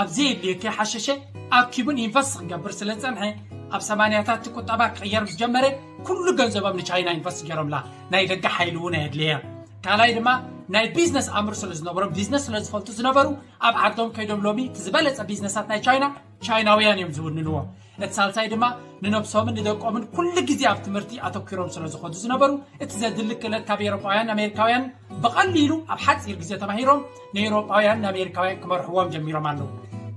ኣብ ዘየድልዮ ከይሓሸሸ ኣኪቡን ኢንቨስት ክገብር ስለ ዝጸንሐ ኣብ ሰማንያታት እቲ ቁጠባ ክቕየር ምስ ጀመረ ኩሉ ገንዘቦም ንቻይና ኢንቨስት ገይሮምላ። ናይ ደገ ሓይሊ እውን ኣየድልየ። ካልኣይ ድማ ናይ ቢዝነስ ኣምር ስለ ዝነበሮም ቢዝነስ ስለ ዝፈልጡ ዝነበሩ ኣብ ዓዶም ከይዶም ሎሚ እቲ ዝበለጸ ቢዝነሳት ናይ ቻይና ቻይናውያን እዮም ዝውንንዎ። እቲ ሳልሳይ ድማ ንነብሶምን ንደቆምን ኩሉ ግዜ ኣብ ትምህርቲ ኣተኪሮም ስለ ዝኾዱ ዝነበሩ እቲ ዘድሊ ክእለት ካብ ኤሮጳውያን ኣሜሪካውያን ብቐሊሉ ኣብ ሓፂር ግዜ ተማሂሮም ንኤሮጳውያን ንኣሜሪካውያን ክመርሕዎም ጀሚሮም ኣለዉ።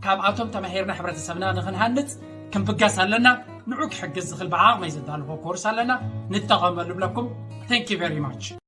ካብኣቶም ተማሂርና ሕብረተሰብና ንክንሃንፅ ክንብገስ ኣለና። ንዑ ክሕግዝ ዝኽእል ብዓቕመይ ዘዳልዎ ኮርስ ኣለና፣ ንጠቐመሉ ብለኩም። Thank you very much።